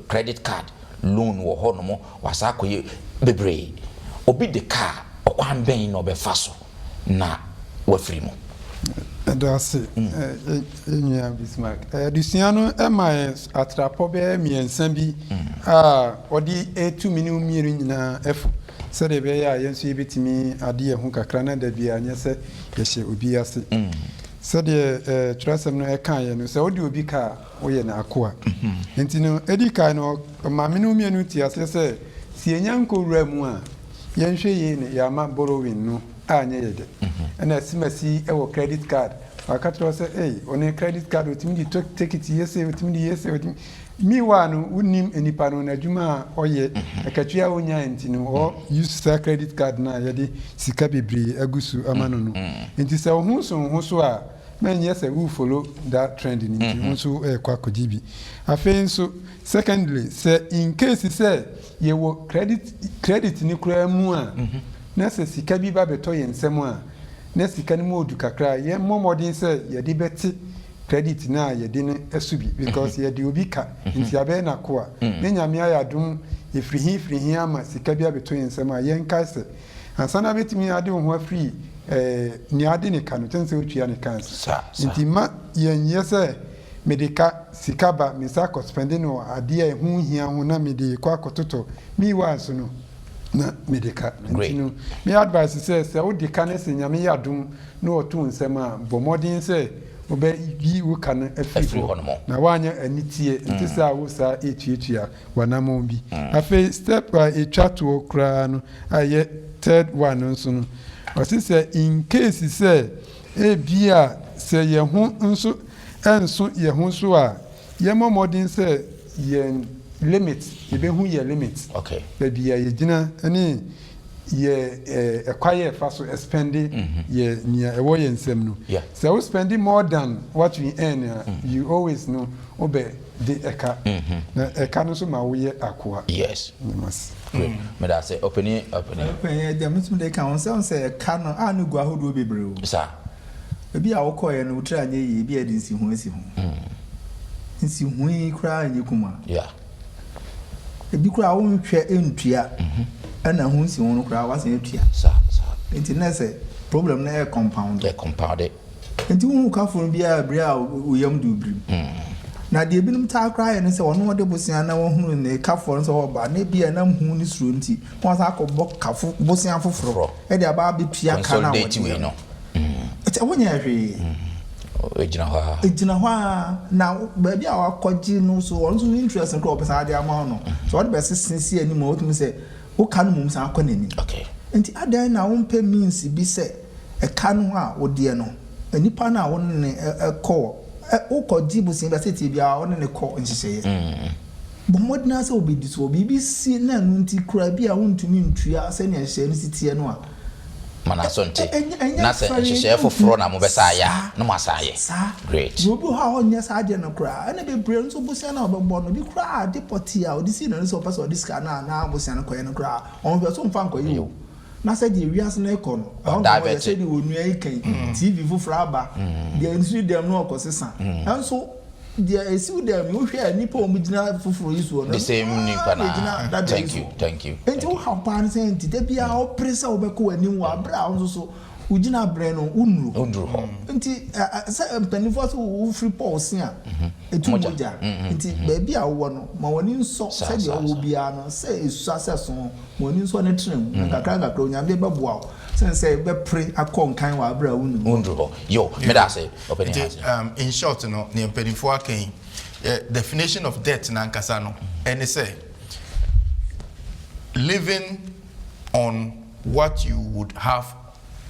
Credit card, loan wɔ hɔnom, wasan akɔyɛ bebree. Obi de ka a, ɔkwan bɛn na ɔbɛfa so na wafiri mu? Ɛda ase, yɛn nua Bismarck. Adesua no ma yɛn atrapɔ bɛyɛ mmiɛnsa bi a wɔde retu me ne wo mmienu nyinaa fo sɛdeɛ ɛbɛyɛ a yɛn nso yɛbɛtumi ade yɛn ho kakra na da biara nyɛ sɛ yɛhyɛ obi ase. Sɛdeɛ twerɛsɛm no kaeɛ no, sɛ wode obi ka a, woyɛ n'akoa. Enti no, ɛdi kan no, ɔma me ne wo mmienu te aseɛ sɛ, sɛ yɛnya nkɔwura mu a, yɛnhwɛ yie na yɛamma borrowing no anyɛ yɛ dɛ. Ɛna asimasi wɔ credit card, waka kyerɛ wo sɛ, ei, ɔne credit card, ɔtumi de tɔ ticket yɛ sei, ɔtumi de yɛ sei, ɔtumi. Meanwhile no, wonnim nipa no, n'adwuma a ɔyɛ, akatua a ɔnya nti no, ɔ use saa credit card no a yɛde sika bebree agu so ama no no. Nti sɛ wo ho so wo ho so a, na ɛnyɛ sɛ wo follow that trend no nti, wo nso rekɔ akɔgye bi. Afei nso, secondly, sɛ in case sɛ yɛwɔ credit credit no koraa mu a, na sɛ sika bi ba bɛtɔ yɛn nsam a, na sika no mu ɔdu kakra a, yɛmmɔ mmɔden sɛ yɛde bɛte credit no a yɛde no so bi because yɛde obi ka nti yɛabɛyɛ n'akoa. Ne Nyame ayɛ adom yɛfiri he firi he ama sika bi abɛtɔ yɛn nsam a, yɛnkae sɛ ansa na wobɛtumi ade wo ho afiri nea ade ne ka no, kyɛn sɛ wotua ne ka ansa. Nti mma yɛnyɛ sɛ mede ka sika ba me nsa akɔ spɛnde no wɔ adeɛ a ɛho nhia ho na mede rekɔ akɔtotɔ meanwhile nso no na mede ka. Nti no me advice sɛ sɛ wode ka ne sɛ Nyame yɛ adom na ɔto wo nsam a, bɔ mmɔden sɛ wobɛyi wo ka no afiri hɔ na woanyɛ aniteɛ nte sɛ a wo saa retuatua w'anammɔn bi. Afei step a ɛtwa toɔ koraa no a ɛyɛ third one no nso no, ɔse sɛ in case sɛ ebia sɛ yɛn ho nso ɛnso yɛn ho so a, yɛmmɔ mmɔden sɛ yɛn limit, yɛbɛhu yɛn limit, baabi a yɛgyina ne yɛ ɛkwan a yɛfa so spɛnde yɛ nea ɛwɔ yɛn nsam no. Sɛ wo spɛnde more than what you earn a, you always no wobɛ de ɛka. Na ɛka no nso ma woyɛ akoa. Yes. Great. Meda ase. Ɔpanin, ɔpanin. Ɔpanin, deɛ metumi de ka ho sɛ, wohu sɛ ɛka no, a no gu ahodoɔ bebree o. Saa. Ebi a wokɔeɛ no, wo tiri anyɛ yie, ebi a ɛde nsiho asi ho. Nsiho yi koraa nyɛ kumaa. Yeah. Ebi koraa wonhwɛ ntua ɛna ho nsiho no koraa wasan atua. Saa, saa. Nti na sɛ problem no ɛyɛ compound. Ɛyɛ compound. Nti wohu kafo no biara bere a wo yam de wo birim. Na deɛ ebinom taa koraa yɛ ne sɛ ɔno ɔde bosea na wahunu ne kafoɔ no sɛ ɔreba na ebia ɛnam hu ne suro nti na wasan akɔbɔ kafo bosea foforɔ de aba abɛtua ka no a Consolidate wɔde wei no. Ɛkyɛ wonyɛɛ hwee. Ɛgyina hɔ ara. Ɛgyina hɔ ara. Na baabi a wakɔgye no so, ɔno nso ne interest no koraa ɔpɛ saa de ama wo no, sɛ ɔde bɛsese si anim a, wotumi sɛ wo ka no mmom san kɔ n'anim. Okay. Nti adɛn na wompɛ means bi sɛ ɛka no a wodeɛ no, nipa no a wo ne no kɔ, wokɔgye bosea bi a, sɛ ɛteɛ biara wo ne no kɔ nhyehyɛeɛ. Bɔ mmɔden ara sɛ wobɛdi so. Biribi si na ɛno nti koraa bi a wontumi ntua sɛnea nhyehyɛeɛ no si teɛ no a, Ma n'aso nte. Na sɛ nhyehyɛeɛ foforɔ na mobɛsan ayɛ a, na moasan ayɛ. Saa. Great. Na obi wɔ hɔ a ɔnyɛ saa adeɛ no koraa. Ɛna bebree nso bosea no a ɔbɛbɔ no, ebi koraa ade pɔtee a ɔde sii n'ani sɛ ɔpɛ sɛ ɔde sika no anaa bosea no kɔyɛ no koraa, ɔnhwɛ so mfa nkɔyɛ o. Na sɛdeɛ wiase no rekɔ no, ɛhɔ nka wɔyɛ sɛdeɛ onua yi ka yi, TV foforɔ aba, deɛ nso dɛm no ɔkɔsesa. Nanso Deɛ ɛsi wo dɛm yi, wohwɛ a nnipa a wɔgyina foforɔ yi soɔ no, The same ɛno nipa ara na na. ɛgyina dada yi Thank you, soɔ. thank you, Enti thank you. wo haw paa ne sɛ nti da biara wopere sɛ wobɛkɔ w'anim wɔ aberɛ a wo nso so wo gyinaberɛ no wonnuru hɔ. Wonnuru hɔ. Nti ɛ ɛ sɛ mpanimfoɔ sɛ wofiri pɔw se a, ɛtu Mogya. mogya. Nti baabi a wowɔ no, ma w'ani nsɔ Saa, sɛdeɛ saa, wowɔ saa. biara no, sɛ ɛsua sɛ so no, ma w'ani nsɔ ne tena mu. Na nkakra nkakra Onyame bɛboa wo sene sɛ wobɛpere akɔ nkan wɔ aberɛ a wonnuru hɔ. Wonnuru hɔ. Yo, meda ase. Ɔpanin Nti Hansen. in short no, nea mpanimfoɔ aka yi, definition of debt no ankasa no ɛne sɛ living on what you would have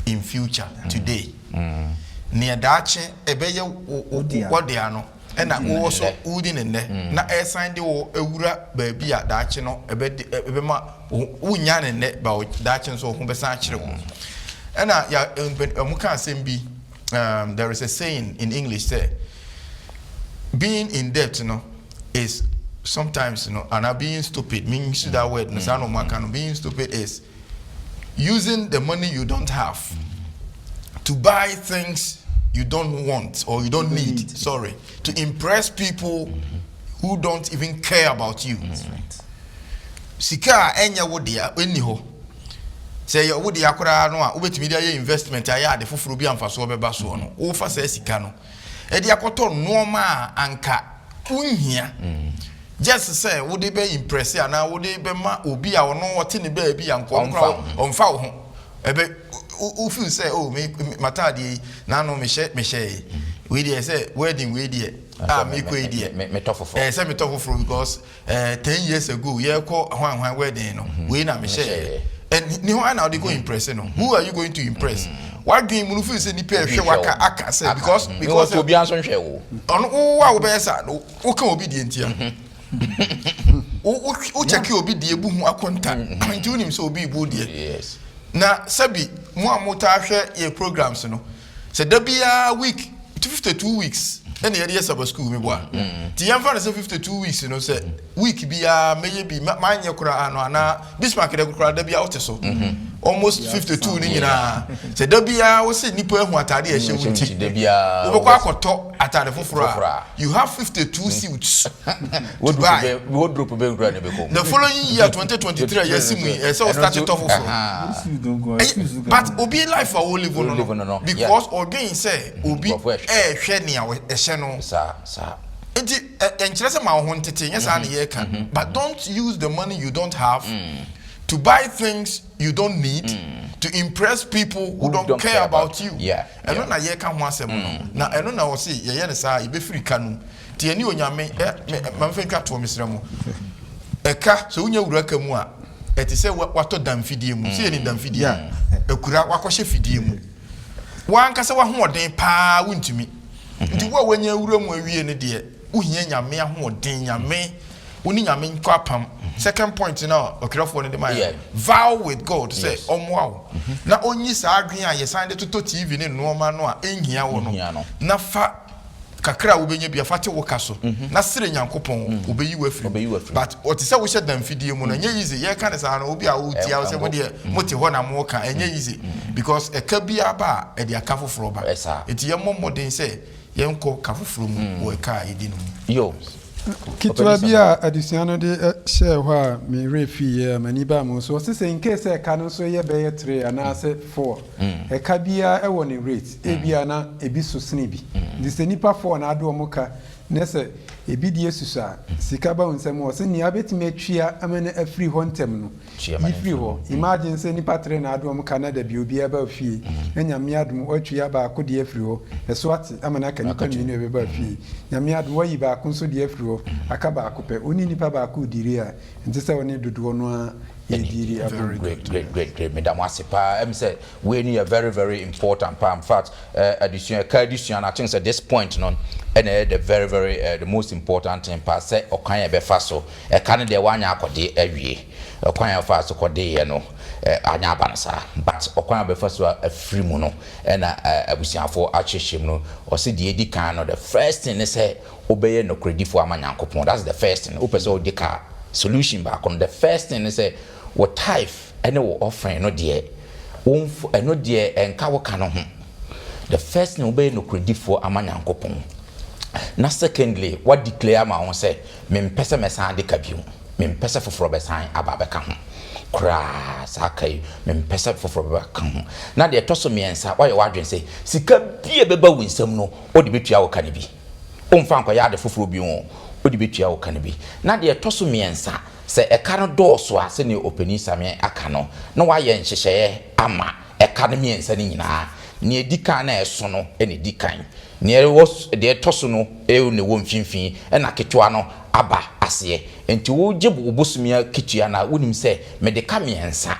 in future today. Nea daakye ɛbɛyɛ wo dea no ɛna wowɔ so wodi ne nnɛ na ɛresan de wo awura baabi a daakye no ɛbɛma wonnya ne nnɛ ba daakye nso wo ho bɛsan akyere wo. Ɛna ya wɔn ka asɛm bi. There is a saying in English sɛ being in debt no is sometimes no and being stupid means that word no saa na ɔmo aka no. Being stupid is using the money you don't have to buy things you don't want or you don't need, need. Sorry, to impress people who don't even care about you. Sika a ɛnyɛ wo dea ɛnni hɔ sɛ ɛyɛ wo dea koraa no a, wobɛtumi de ayɛ investment, ayɛ ade foforɔ bi amfasoɔ bɛba soɔ no, wofa saa sika no ɛde akɔtɔ nneɛma a anka wonhia, just sɛ wode bɛ impress anaa wode bɛma obi a ɔno ɔte ne baabi a nka ɔno koraa ɔmfa wo ho. Ɛbɛ wo feel sɛ, oh, me mataadeɛ yi naano mehyɛ yi, wei deɛ sɛ wedding wei deɛ a mekɔ yi deɛ, metɔ foforɔ. Sɛ metɔ foforɔ because 10 years ago yɛkɔ hwan hwan wedding no, wei na mehyɛ yɛ. And ni hwan na ɔde go impress no? Who are you going to impress? Wadwin mu no feel sɛ nipa ɛhwɛ waka aka sɛ because obi nso nhwɛ wo. Ɔno wo a wobɛyɛ sa no, woka obi deɛ ntia wo wo kyɛke obi deɛ bu ho akonta, nti wonim sɛ obi bu deɛ. Na sɛbi, mo a motaa hwɛ yɛ programs no, sɛ da biara week 52 weeks ɛna yɛde yɛ Sabbath school mi bɔ a, nti yɛmfa no sɛ 52 weeks no, sɛ week biara mɛyɛ bi manyɛ koraa no, anaa Bismarck dɛ koraa da biara wote so almost 52 ne nyinaa, sɛ da biara wo sɛ nnipa ahu atade a ɛhyɛ wo nti da biara wobɛkɔ akɔtɔ atade foforɔ foforɔ a, a, you have 52 suits to buy. Wardrobe bɛ nkura ne bɛ kɔ. The following year, 2023 a yɛsi mu yi, ɛsɛ wo start tɔ foforɔ. But obi life a wo live no Wo live no no no, because ɔdwen sɛ obi nkurɔfoɔ ɛhwɛ. Ɛɛhwɛ nea ɛhyɛ no. Saa saa. Nti ɛnkyerɛ sɛ ma wo ho ntete nyɛ saa ne yɛreka, but don't use the money you don't have to buy things you don't need to impress people who don't care about you. Ɛno na yɛreka ho asɛm no, na ɛno na wɔse yɛyɛ no saa, yɛbɛfiri ka no mu. Nti ɛne Onyame ɛ mamfa ntwa toɔ, mesrɛ mo, ɛka sɛ wonya wura ka mu a, ɛte sɛ watɔ damfidie mu sɛ yɛne damfidie akura wakɔhyɛ fidie mu, wankasa wahoɔden paa wontumi. Nti wo a wanya awura mu awie no deɛ, wohia Nyame ahoɔden. Nyame, wo ne Nyame nkɔ apam. Second point na ɔtwerɛfoɔ no de ma yɛ, vow with God sɛ ɔmmoa wo na ɔnyi saa adwene a yɛsan de totɔ TV ne nneɛma no a ɛnhia wo no, Ɛnhia no. na fa kakra a wobɛnya bia fa te wo ka so na sere Nyankopɔn, obɛyi wo afiri. Ɔbɛyi wo afiri. But ɔte sɛ wohyɛ damfidie mu no, ɛnyɛ easy. Yɛka ne saa no, obi a wotia wo sɛ ɛngo. Mo deɛ mote hɔ na moka, ɛnyɛ easy because ɛka biara ba a, ɛde aka foforɔ ba. Ɛsaa. Nti yɛmmɔ mmɔden sɛ yɛnkɔ ka foforɔ mu wɔ ɛka a yɛdi no mu. Yo. Ketewa bi a adesua no de hyɛɛ hɔ a mewerɛ fiiɛ a m'ani baa mu so, ɔse sɛ in case sɛ ɛka no nso yɛ bɛyɛ three anaasɛ four, ɛka biara ɛwɔ ne rate, ebia na ebi so sene bi. Nti sɛ nipa four na ade wɔn ka na sɛ ebi deɛ susu a, sika ba wo nsam, ɔse nea abɛtumi atwia ama no afiri hɔ ntɛm no, Tua ma yi no firi mfiri hɔ. Imagine sɛ nipa three na ade wɔn ka na dabi obiara ba fie na Nyame adom watwia baako deɛ afiri hɔ, ɛso ate ama no aka nipa Aka two. mmienu a ɛbɛba fie. Nyame adom wayi baako nso deɛ afiri hɔ, aka baako pɛ. Wo ne nipa baako rediri a, nte sɛ wo ne dodoɔ no ara yɛdiri abom. Great, great, great, great. Meda mo ase paa. Sɛ wei no yɛ very very important paa. In fact, adesua, ɛka adesua no, I think sɛ this point no ɛna ɛyɛ the very very the most important thing paa, sɛ ɔkwan yɛ bɛfa so ɛka no deɛ wanya akɔde awie, ɔkwan yɛ fa so kɔde yɛ no anya aba no saa, but ɔkwan a bɛfa so afiri mu no, ɛna abusuafoɔ ahyehyɛ mu no, ɔsi deɛ edi kan no, the first thing ne sɛ wobɛyɛ nokorɛdifoɔ ama Nyankopɔn. That's the first thing. Wopɛ sɛ wode ka solution baako no, the first thing ne sɛ wo tithe ɛne wo offering no deɛ, womf ɛno deɛ ɛnka wo ka no ho. The first thing, wobɛyɛ nokorɛdifoɔ ama Nyankopɔn. Na secondly, wa declare ama ho sɛ mempɛ sɛ mɛsan de ka bio, mempɛ sɛ foforɔ bɛsan aba bɛka ho koraa. Saa ka yi, mempɛ sɛ foforɔ bɛka ho. Na deɛ ɛtɔ so mmiɛnsa, wayɛ w'adwene sɛ sika bi a ɛbɛba wo nsam no, wode bɛtua wo ka no bi, womfa nkɔyɛ ade foforɔ bi ho, wode bɛtua wo ka no bi. Na deɛ ɛtɔ so mmiɛnsa, sɛ ɛka no dɔɔso a, sɛnea ɔpanin Same aka no, na wayɛ nhyehyɛeɛ ama ɛka no mmiɛnsa no nyinaa. Nea ɛdi kan na ɛso no ɛna ɛdi kan, nea ɛwɔ deɛ ɛtɔ so no ɛwɔ na ɛwɔ mfimfini, ɛna ketewa no aba aseɛ. Nti wogye wo bosome akatua na wonim sɛ mede ka mmiɛnsa,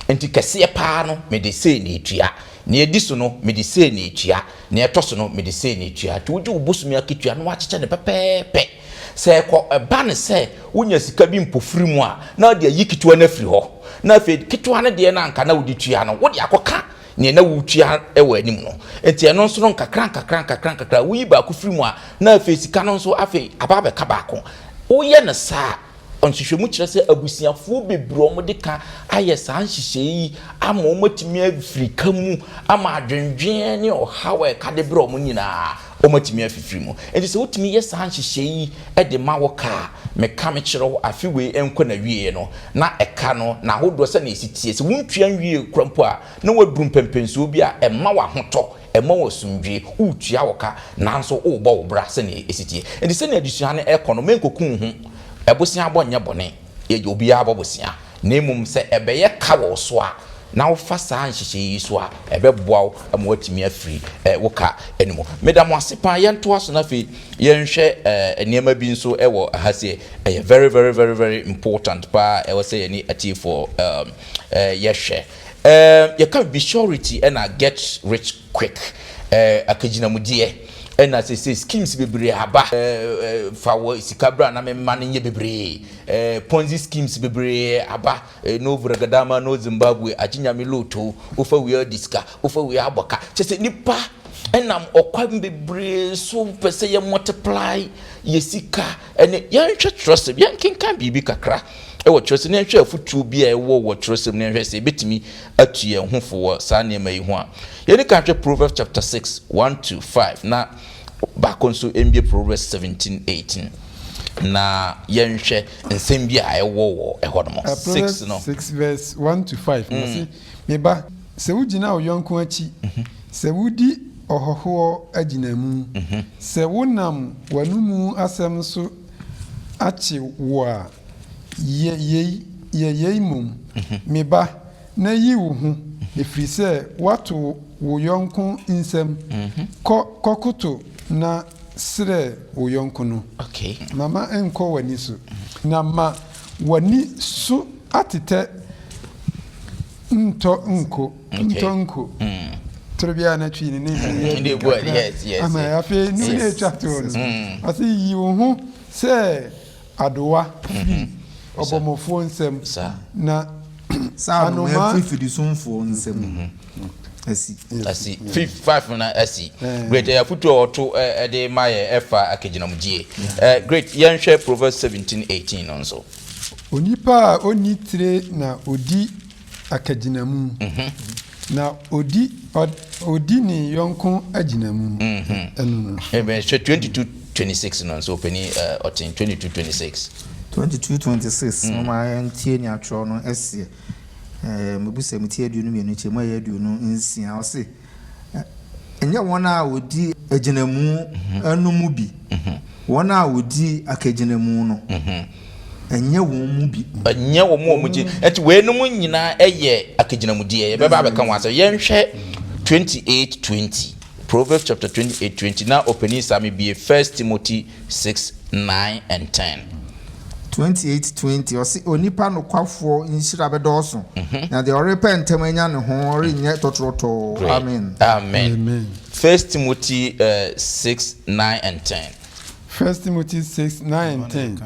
nti kɛseɛ paa no mede sei na etua, nea ɛdi so no mede sei na etua, nea ɛtɔ so no mede sei na etua. Nti wogye wo bosome akatua na wakyekyɛ no pɛpɛɛpɛ. Sɛ ɛkɔ ɛba ne sɛ wonya sika bi mpofiri mu a, na wode ayi ketewa no afiri hɔ, na afei ketewa no deɛ no anka na wode tua no, wode akɔka. Nea na wotua wɔ anim no. Nti ɛno nso no nkakra nkakra nkakra nkakra woyi baako firi mu a na afei sika no nso afei aba abɛka baako. Woyɛ no saa a, nhwehwɛmu kyerɛ sɛ abusuafoɔ bebree a wɔde ka ayɛ saa nhyehyɛe yi ama wɔatumi afiri ka mu ama adwendwen ne ɔhaw a ɛka de brɛ wɔn nyinaa wɔatumi afifiri mu. Enti sɛ wotumi yɛ saa nhyehyɛe yi de ma wo ka a, meka mekyerɛ wo, afe wei nkɔ n'awieeɛ no, na ɛka no, n'ahodoɔ sɛdeɛ ɛsi teɛ, sɛ wontua nwiee koraa mpo a, na woaduru mpɛnpɛnsoɔ bi a ɛma wo ahotɔ, ɛma wo asomdwoeɛ, woretua wo ka, nanso worebɔ wo bra sɛdeɛ ɛsi teɛ. Enti sɛdeɛ adesua no rekɔ no, menkɔku wo ho. Boseabɔ nyɛ bɔne. Yɛgye obiara bɔ bosea, na mmom sɛ ɛbɛyɛ ka wɔ wo so a, na wofa saa nhyehyɛe yi so a, ɛbɛboa wo ma woatumi afiri wo ka no mu. Meda mo ase paa. Yɛntoa so na afei yɛnhwɛ nneɛma bi nso wɔ ha sei. Ɛyɛ very very very very important paa a ɛwɔ sɛ yɛne atiefoɔ yɛhwɛ. Yɛka biribi surety ɛna get rich quick, akagyinamudeɛ ɛna seesei schemes bebree aba. Fa wɔ sika bra na memma no nyɛ bebree. Ponzi schemes bebree aba, no Vragadama, no Zimbabwe, agye nyame lotto, wofa wei adi sika, wofa wei abɔ ka. Kyerɛ sɛ nipa nam ɔkwan bebree so pɛ sɛ yɛ multiply yɛ sika ɛne yɛnhwɛ twerɛsɛm, yɛnkenkan biribi kakra ɛwɔ twerɛsɛm na yɛnhwɛ afotuo bi a ɛwɔ wɔ twerɛsɛm na yɛnhwɛ sɛ yɛbɛtumi atu yɛn ho fo wɔ saa nneɛma yi ho a. Yɛdi kan hwɛ Proverbs chapter 6, 1 to 5 na baako nso mbie Proverbs 17, 18. Na yɛnhwɛ nsɛm bi a ɛwɔ wɔ ɛhɔ nom. 6 no. 6 verse 1 to 5 no ɔse, Me ba, sɛ wogyina wo yɔnko akyi, sɛ wodi ɔhɔhoɔ agyinamu, sɛ wonam w'anomu asɛm so akye wo a, yɛ yei, yɛ yei mmom, me ba, na yi wo ho, ɛfiri sɛ woato wo yɔnko nsam, kɔ kɔkoto na srɛ wo yɔnko no. Na ma ɛnkɔ w'ani so, na ma w'ani so atetɛ ntɔ nko, ntɔ nko. Toro biara na twi ne ne yɛ den kakra. Ama afei ne na etwa toɔ no. Ɔse yi wo ho sɛ adowa firi ɔbɔmmɔfoɔ nsam, na Sɛ anomaa firi fidisumfoɔ nsam. Asi. Asi. Fi 5 na asi. Great. Ɛyɛ afotu a ɔto de ma yɛ ɛfa akagyinamgyie. Great. Yɛnhwɛ Proverbs 17, 18 no nso. Onipa a ɔnni tire na ɔdi akagyinamu, na ɔdi ɔdi ne yɔnko agyinamu. Ɛno no. Amen. Hwɛ 22, 26 no nso, ɔpanin ɔten 22, 26. 22, 26, Momma yɛntie nea twerɛ no seɛ. Mmebusɛm ti 22 nkyɛmu a ɛyɛ 26, ɔse, Ɛnyɛ wɔn a wɔdi agyinamu no mu bi, wɔn a wɔdi akagyinamu no, ɛnyɛ wɔn mu bi. Ɛnyɛ wɔn a wɔgye. Ɛnti weinom nyinaa yɛ akagyinamudeɛ. Yɛbɛba abɛka ho asɛm. Yɛnhwɛ 28:20, Proverbs chapter 28:20, na ɔpanin Sami bie First Timothy 6, 9 and 10. 28:20, Ɔse, Onipa nokwafoɔ nhyira bɛdɔɔso, na deɛ ɔrepɛ ntɛm anya ne ho renyɛ tɔtorɔtɔɔ. Great. Amen. Amen. Amen. First Timothy 6, 9 and 10. First Timothy 6, 9 and 10.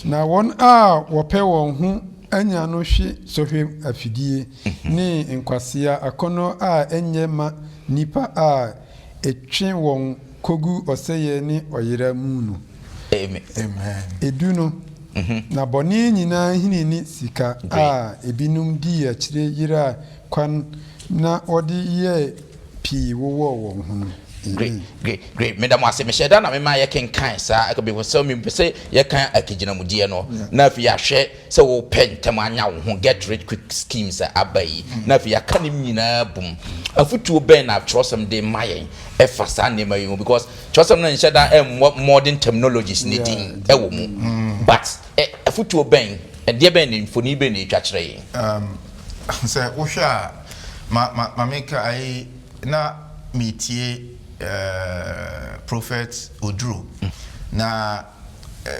Na wɔn a wɔpɛ wɔn ho anya no hwe sɔhwɛ afidie ne nkwasea akɔnnɔ a ɛnyɛ ma nnipa a ɛtwe wɔn kogu ɔsɛeɛ ne ɔyera mu no. Amen. Edu no, na bɔne nyinaa nhini ne sika a ebinom dii akyire yeraa kwan na wɔde yɛɛ pii wowɔɔ wɔn ho no. Great, Amen. great, great. Meda mo ase. Mehyɛ da na mema yɛkenkan saa ɛka because sɛ mepɛ sɛ yɛkan akagyinamudeɛ no na afei yɛahwɛ sɛ wopɛ ntɛm anya wo ho get rich quick schemes a aba yi na afei yɛaka ne nyinaa bom. Afotuo bɛn na twerɛsɛm de ma yɛn ɛfa saa nneɛma yi ho because Kyerɛwsɛm no nhyɛ da mmɔ modern terminologies no din wɔ mu, but afotuo bɛn, ɛdeɛ bɛn na mfoni bɛn na ɛtwa kyerɛ yɛn? Sɛ wohwɛ a, ma ma ma menka ayi na metie Prophet Oduro na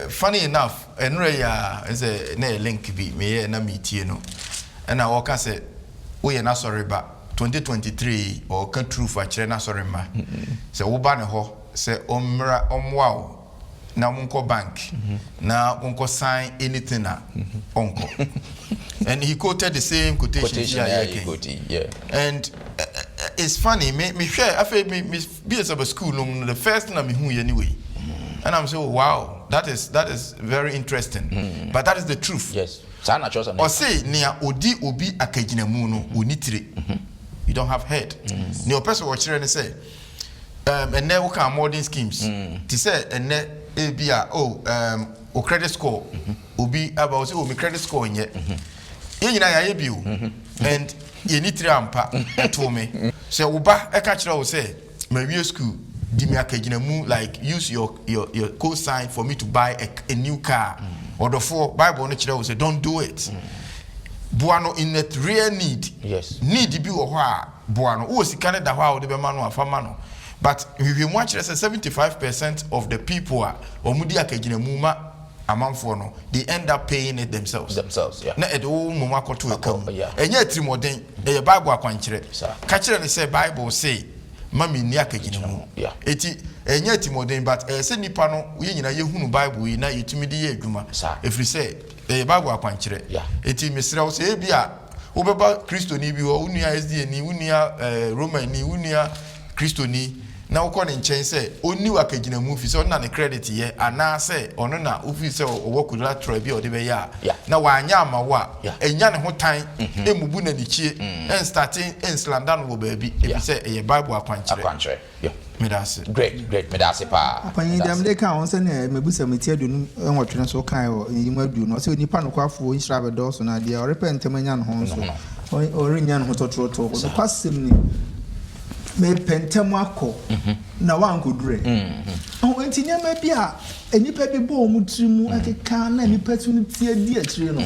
funny enough ɛnora yi a sɛ na yɛ link bi meyɛ na metie no ɛna ɔka sɛ woyɛ n'asɔre ba 2023 yi ɔreka truth akyerɛ n'asɔre mma sɛ woba ne hɔ sɛ ɔmmra ɔmmoa wo na monkɔ bank na monkɔ sign anything a ɔnkɔ and he quoted the same quotation Quotation a yeah, yɛka he quoted, yeah. and It's funny, me me hwɛ afei me me bie sɛ school no mu no, the first thing na me hu yɛ anyway. And I'm saying, oh, wow, that is very interesting. But that is the truth. Yes, saa na kyerɛ sɛ no. Ɔse nea odi obi akagyinamu no, onni tire. You don't have head. Nea ɔpɛ sɛ ɔkyerɛ ne sɛ ɛnɛ woka modern schemes te sɛ ɛnɛ ebi a, oh, o credit score, obi aba o sɛ, oh, mi credit score nyɛ. Yɛn nyinaa yɛayɛ bi o, and yɛni tire ampa. Ɛto me sɛ wo ba ɛka kyerɛ wo sɛ mawie school, di mi akagyinamu, like use your co-sign for me to buy a new car. Ɔdɔfoɔ, Bible no kyerɛ wo sɛ don't do it. Boa no in a real need. Need bi wɔ hɔ a, boa no. Wowɔ sika no da hɔ a wode bɛma no, afa ma no. But nhwehwɛmu akyerɛ sɛ 75% of the people a wɔn di akagyinamu ma amanfoɔ no, they end up paying it themselves. Themselves, yeah. Na ɛde wo mmom akɔto ɛka mu. Ɛnyɛ atirimɔden, ɛyɛ Bible akwankyerɛ. Ka kyerɛ ne sɛ Bible say ma mi nni akagyinamu. Eti ɛnyɛ atirimɔden, but ɛyɛ sɛ nipa no, yɛn nyinaa yɛhunu Bible yi na yɛtumi de yɛ adwuma, ɛfiri sɛ ɛyɛ Bible akwankyerɛ. Eti mesrɛ wo sɛ ebi a wobɛba Kristoni bi hɔ, wo nua SDA ni, wo nua Roman ni, wo nua Kristoni, na wokɔ ne nkyɛn sɛ ɔnni w'akagyinamu fi sɛ ɔno na ne credit yɛ, anaasɛ ɔno na wofi sɛ ɔwɔ collateral bi a ɔde bɛyɛ a, na wanyɛ ama wo a, ɛnya ne ho tan, ɛmmubu n'anikyie, ɛnstart ɛnslander no wɔ baabi, ɛfiri sɛ ɛyɛ Bible akwankyerɛ. Akwankyerɛ, yeah. Meda ase. Great, great, meda ase paa. Apanyin, Meda deɛ ase. Mede ka ho sɛnea mabusɛm ti 28 no so kae wɔ nyiyimu 20, ɔsɛ onipa nokwafoɔ nhyira bɛdɔɔso, na deɛ ɔrepɛ ntɛm anya ne ho nso, ɔrenya ne ho tɔtorɔtɔɔ. Nokwasɛm ni, mepɛ ntɛm akɔ na wankɔdurɛ. Ɔho nti nneɛma bi a nnipa bi bɔ wɔn tiri mu ɛkeka na nnipa tumi tie di akyire no,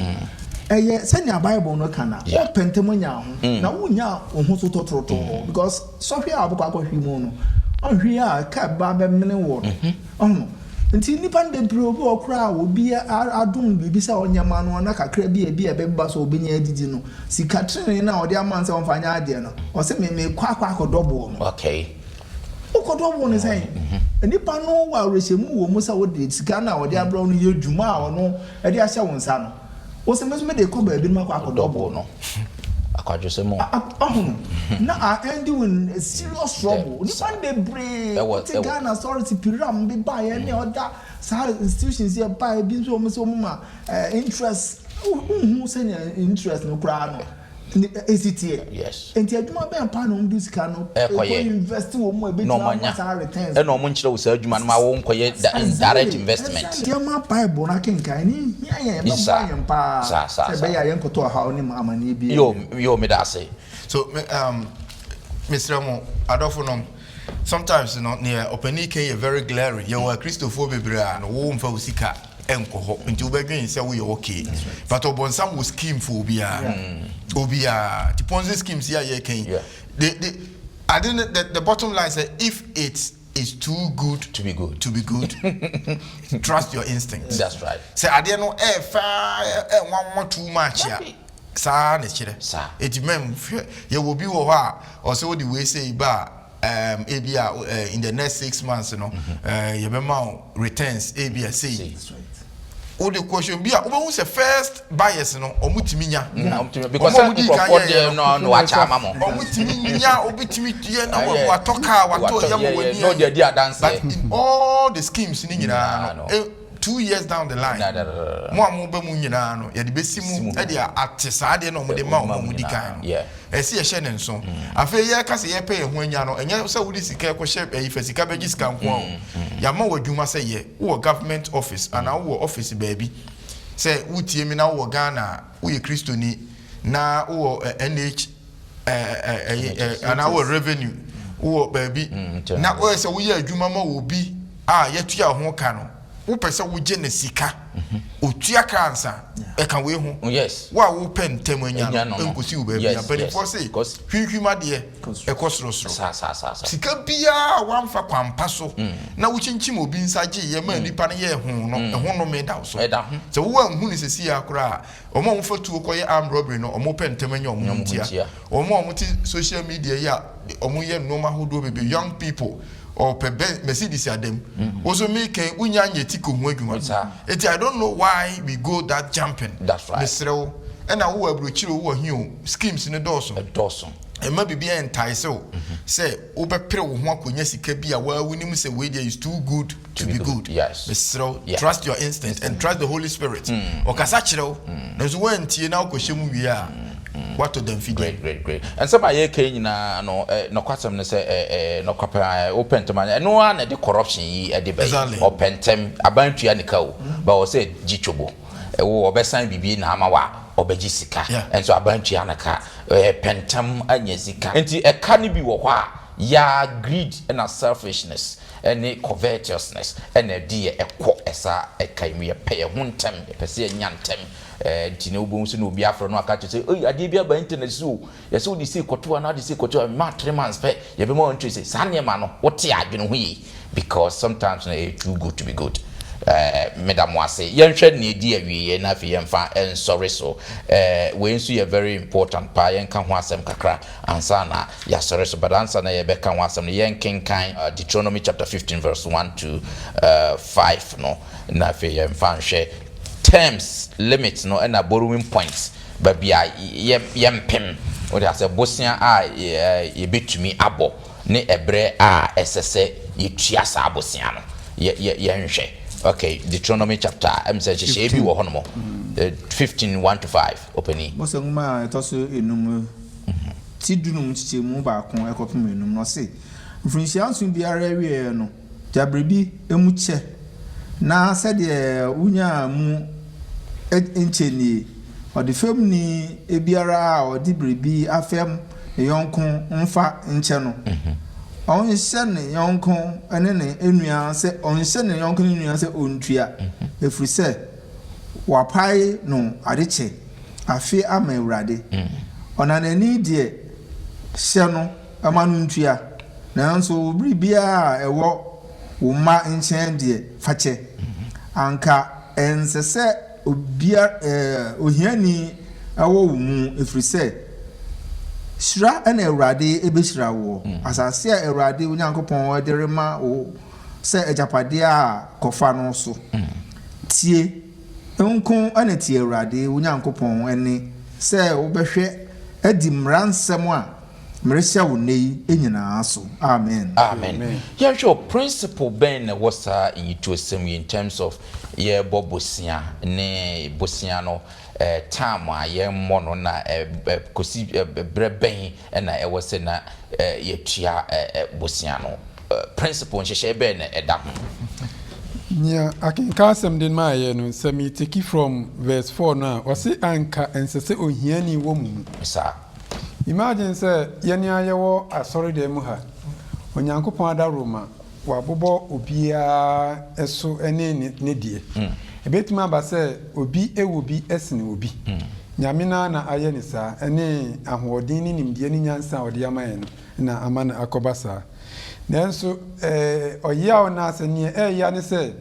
ɛyɛ sɛnea Bible no ka na wɔpɛ ntɛm anya ho na wonya wo ho so tɔtorɔtɔɔ, because sɔhwɛ a wobɛkɔ akɔhwe mu no, ɔhwe a ka ba bɛmene wɔ no. Ɔho nti nnipa no bebree, obi wɔ koraa a obi adom biribi sɛ ɔnyɛ ma no na kakra bi a ebi a ɛbɛba sɛ ɔbɛnya adidi no, sika tenene no a ɔde ama no sɛ ɔmfa nyɛ adeɛ no, ɔsɛ me mekɔ akɔdɔ boɔ no. Wokɔdɔ boɔ no sɛn? Nnipa no wɔ awerɛhyɛmu wɔ mu sɛ wode sika no a ɔde abrɛ wo no yɛ dwuma a ɔno ɛde ahyɛ wo nsa no, wo sɛ me nso mede kɔ baabi no makɔ akɔdɔ boɔ no. Akwadwosɛm o. Ɔhono na a end in serious trouble. Nipa no bebree Ɛwɔ- wote Ghana authority piram bi baeɛ ne ɔda saa institutions yɛ baeɛ bi nso, wɔn sɛ wɔn ma interest, nhu sɛnea interest no koraa no esi teɛ. Nti adwuma bɛn paa na wɔn de sika no ɛkɔyɛ. Ɛkɔ invest wɔ mu a na ebetumi ɔmo ama anya saa returns. Ɛna ɔmo nkyerɛ wo saa adwuma no ma wo nkɔyɛ direct investment. Nneɛma Bible no akenkan ne hia yɛn, ɛbɛboa yɛn paa Saa, sɛ ɛbɛyɛ a yɛnkɔtɔ ɔhaw ne amanneɛ bi. Yo yo, meda ase. So me mesrɛ mo, adɔfo nom, sometimes no, neɛ ɔpanin kan yɛ very glaring. Yɛwɔ Akristofoɔ bebree a no wo mfa wo sika ɛnkɔ hɔ, nti wobɛdwen sɛ woyɛ okay, but ɔbɔnsam wɔ scheme for obiara, obiara. Nti Ponzi schemes yi a yɛka yi, the ade no, the bottom line sɛ if it is too good to be good, to be good, trust your instinct. That's right. Sɛ adeɛ no ɛɛfa ɛnwanwa too much a, saa na kyerɛ. Eti mɛm hwɛ, yɛwɔ bi wɔ hɔ a ɔsɛ wode wei sɛ ba a, ebi a in the next 6 months no, yɛbɛma wo returns ebi a sei. Wode kɔhyɛ bi a, wobɛhu sɛ first buyers no, ɔmo tumi nya. Because Ɔmo a ɔmo dii kan nkurɔfoɔ yɛɛ deɛ no wakyɛ ama mo. Ɔmo tumi nya, obi tumi yɛ na watɔ kaa, watɔ yɛ ma w'ani. Na ɔde adi adanseɛ. But in all the schemes ni nyinaa no, 2 years down the line, mo a mo bɛ mu nyinaa no, yɛde bɛsi mu ɛde ate saa adeɛ na ɔmo de ma ɔmo a ɔmo di kan no. Ɛsi yɛhyɛ ne nso. Afei yɛka sɛ yɛpɛ yɛn ho anya no, ɛnyɛ sɛ wode sika ɛkɔhyɛ ɛyi fɛ sika bɛgye sika nko a o. Yɛama wɔ adwuma sɛ yɛ wowɔ government office anaa wowɔ office baabi, sɛ wotie mi na wowɔ Ghana a, woyɛ Kristoni na wowɔ nh ɛɛ ɛɛ anaa wowɔ revenue, wowɔ baabi na wɔyɛ sɛ woyɛ adwuma ma wɔ bi a yɛtua ho ka no, wopɛ sɛ wogye ne sika, otua ka ansa, ɛka wei ho. Wo a wopɛ ntɛm anya no, nkosi wo baabi. Mpanimfoɔ se hwimhwim adeɛ ɛkɔ sorosoro. Sika biara a wamfa kwampa so na wokyinkyim obi nsa gye yɛ ma nipa no yɛ ho no, ɛho nnome da wo so. Sɛ wowɔ anhu ne sɛsi ya koraa, ɔmo a wɔfa tuo kɔyɛ armed robbery no, ɔmo pɛ ntɛm anya ɔmo ho ntia. Ɔmo a wɔte social media yi a ɔmo yɛ nneɛma ahodoɔ bebree, young people, ɔpɛ bɛ Mercedes adam, woso mi kɛn wonya nyɛ ti ko ho adwuma. Eti I don't know why we go that jumping. That's right. Mesrɛ wo, ɛna wowɔ aburokyire, wowɔ hin o, schemes no dɔɔso. Dɔɔso. Mma biribiara entice wo sɛ wobɛpere wo ho akɔnya sika bi a woara wonim sɛ wei deɛ is too good to be good. Mesrɛ wo, trust your instinct and trust the Holy Spirit. Ɔkasa kyerɛ wo, nanso woantie na wokɔhyɛ mu wie a, woatɔ damfidie. Great, great, great. Nsɛm a yɛreka yi nyinaa no, nɔkwasɛm ne sɛ, nɔkwa paa, wopɛ ntɛm a, ɛno ara na ɛde corruption yi de ba yi. Ɔpɛ ntɛm, aban tua ne ka o, but ɔwɔ sɛ gye twɔbo. Wo, ɔbɛsan biribi na ama wo a, ɔbɛgye sika. Nso aban tua ne ka. Pɛ ntɛm anya sika. Nti ɛka no bi wɔ hɔ a, yaa greed na selfishness ne covetousness na ɛde yɛ ɛkɔ saa ɛka yi mu. Yɛpɛ yɛn ho ntɛm, yɛpɛ sɛ yɛnya ntɛm. Nti no wobɛhu sɛ na obi afrɛ no aka akyerɛ sɛ, ei adeɛ bi aba internet so o, yɛsɛ wode sei kɔto hɔ anaa wode sei kɔto hɔ, mema 3 months pɛ yɛbɛma wo entry sei. Saa nneɛma no wote a dwene ho yie because sometimes no ɛyɛ too good to be good. Meda mo ase. Yɛnhwɛ nea ɛdi awieɛ na afei yɛmfa nsɔre so. Wei nso yɛ very important paa, yɛnka ho asɛm kakra ansa na yɛasɔre so. But ansa na yɛbɛka ho asɛm no, yɛnkenkan Deuteronomy chapter 15 verse 1 to 5 no na afei yɛmfa nhwɛ terms, limits no ɛna borrowing points, baabi a yɛmpem wode asɛ bosea a yɛbɛtumi abɔ ne ɛberɛ a ɛsɛ sɛ yɛtua saa bosea no. Yɛnhwɛ. Okay, Deuteronomy chapter sɛ nhyehyɛeɛ bi wɔ hɔnom, 15 1 to 5, ɔpani. Mose nwoma a ɛtɔ so 5, ti 15 nkyekyɛmu 1 ɛkɔpem 5 no, ɔse, mfirinhyia 7 biara awieeɛ no, gya biribi mu kyɛ, na sɛdeɛ wonyaa mu nkyɛ nie: Ɔdefɛmni biara a ɔde biribi afɛm ne yɔnko mfa nkyɛ no, ɔnhyɛ ne yɔnko ne ne nua sɛ ɔnhyɛ ne yɔnko ne nua sɛ ɔntua, ɛfiri sɛ wapae no adekyɛ afe ama Awurade. Ɔnanani deɛ, hyɛ no ma no ntua, nanso biribiara a ɛwɔ wo mma nkyɛn deɛ, fa kyɛ. Anka ɛnsɛ sɛ obia ohiani wɔ wo mu, ɛfiri sɛ hyira na Awurade bɛhyira woɔ, asase a Awurade wo Nyankopɔn de rema wo sɛ agyapadeɛ a kɔfa no so. Tie nko na tie Awurade wo Nyankopɔn nne sɛ wobɛhwɛ adi mmara nsɛm a merehyɛ wo nnɛ yi nyinaa so. Amen. Amen. Yɛnhwɛ o, principle bɛn na ɛwɔ saa nyituosɛm yi in terms of yɛrebɔ bosea ne bosea no time a yɛmmɔ no na kɔsi berɛ bɛn na ɛwɔ sɛ na yɛtua bosea no? Principle nhyehyɛe bɛn na ɛda ho? Nea akenka asɛm de maayɛ no, sɛ me take from verse 4 no a, ɔse anka ɛnsɛ sɛ ohiani wɔ mo mu. Saa. Imagine sɛ yɛne a yɛwɔ asɔredan mu ha, Onyankopɔn adaworoma, wabobɔ obiara so ne ne deɛ. Ɛbɛtumi aba sɛ obi wɔ bi sene obi. Nyame no ara na ayɛ ne saa, ne ahoɔden ne nimdeɛ ne nyansa a ɔde ama yɛn no na ama no akɔba saa. Nanso ɔyaw no asɛ neɛ ɛɛya ne sɛ,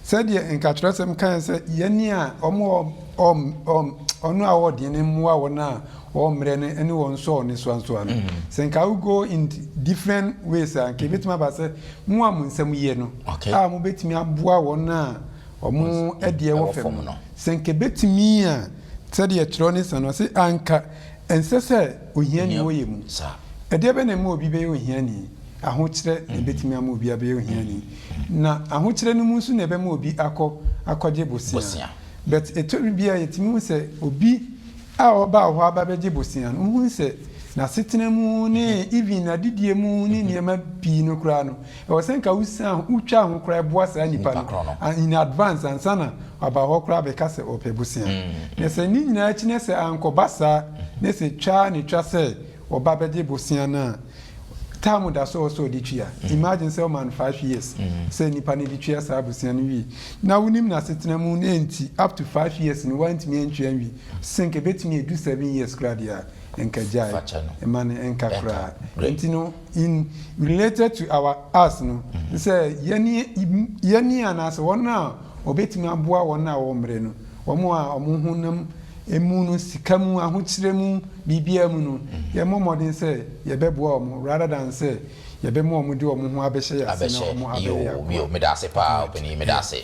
sɛdeɛ nkatwerɛsɛm kae sɛ yɛne a ɔmo ɔno a ɔwɔ deɛ no mmoa wɔn a wɔmmerɛ no ne wɔn nsɔɔ ne soansoa no. Sɛ nka wo go in different ways a, nka ebɛtumi aba sɛ mo a mo nsɛm yɛ no a mobɛtumi aboa wɔn a ɔmo deɛ wɔ fam no. Sɛ nka ebɛtumi a, sɛdeɛ twerɛ ne sa no, ɔse anka ɛnsɛ sɛ ohiani wɔ yɛ mu. Ɛdeɛ bɛ na ɛma obi bɛyɛ ohiani? Ahokyerɛ na ebɛtumi ama obi abɛyɛ ohiani. Na ahokyerɛ no mu nso na ɛbɛma obi akɔ akɔgye bosea. But ɛtɔ bi a yɛtumi hu sɛ obi a ɔbaa hɔ aba bɛgye bosea no, wohu sɛ n'asetena mu ne even n'adidie mu ne nneɛma pii no koraa no, ɛwɔ sɛ nka wosan wotwa ho koraa boa saa nipa no in advance ansa na aba hɔ koraa bɛka sɛ ɔpɛ bosea. Na sɛ ne nyinaa akyi na sɛ ankɔba saa na sɛ twa ne twa sɛ ɔba bɛgye bosea no a, time da so ɔsɛ ɔde tua. Imagine sɛ ɔma no 5 years sɛ nipa no de tua saa bosea no wie na wonim n'asetena mu na nti up to 5 years no wantumi antua nwie, sɛ nka ebɛtumi edu 7 years koraa deɛ a, nka gyae ɛma no nka koraa. Nti no, in related to our us no, sɛ yɛne yɛne anaasɛ wɔn a wɔbɛtumi aboa wɔn a wɔwɔ mmerɛ no, wɔn a wɔn ho nam emu no, sika mu, ahokyerɛ mu, biribiara mu no, yɛmmɔ mmɔden sɛ yɛbɛboa wɔn rather than sɛ yɛbɛma wɔn de wɔn ho abɛhyɛ yɛn ase na wɔn Abɛhyɛ abɛyɛ yɛn yo akoa. Yo, meda ase paa, ɔpanin, meda ase.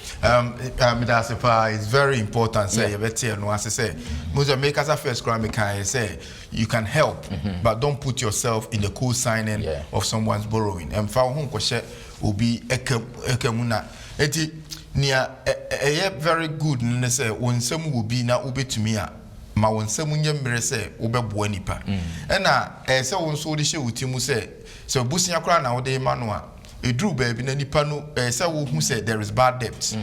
Meda ase paa. It's very important sɛ yɛbɛte ɛno ase sɛ mo sɛ mekasa first koraa, mekaeɛ sɛ you can help but don't put yourself in the co-signing of someone's borrowing. Ɛmfa wo ho nkɔhyɛ obi ɛka mu. Na eti nea ɛyɛ very good no ne sɛ wo nsam wɔ bi na wobɛtumi a, ma wo nsam nyɛ mmerɛ sɛ wobɛboa nipa. Ɛna ɛyɛ sɛ wo nso wode hyɛ wo ti mu sɛ bosea koraa na wode ma no a, ɛduru baabi na nipa no, ɛyɛ sɛ wohu sɛ there is bad debt,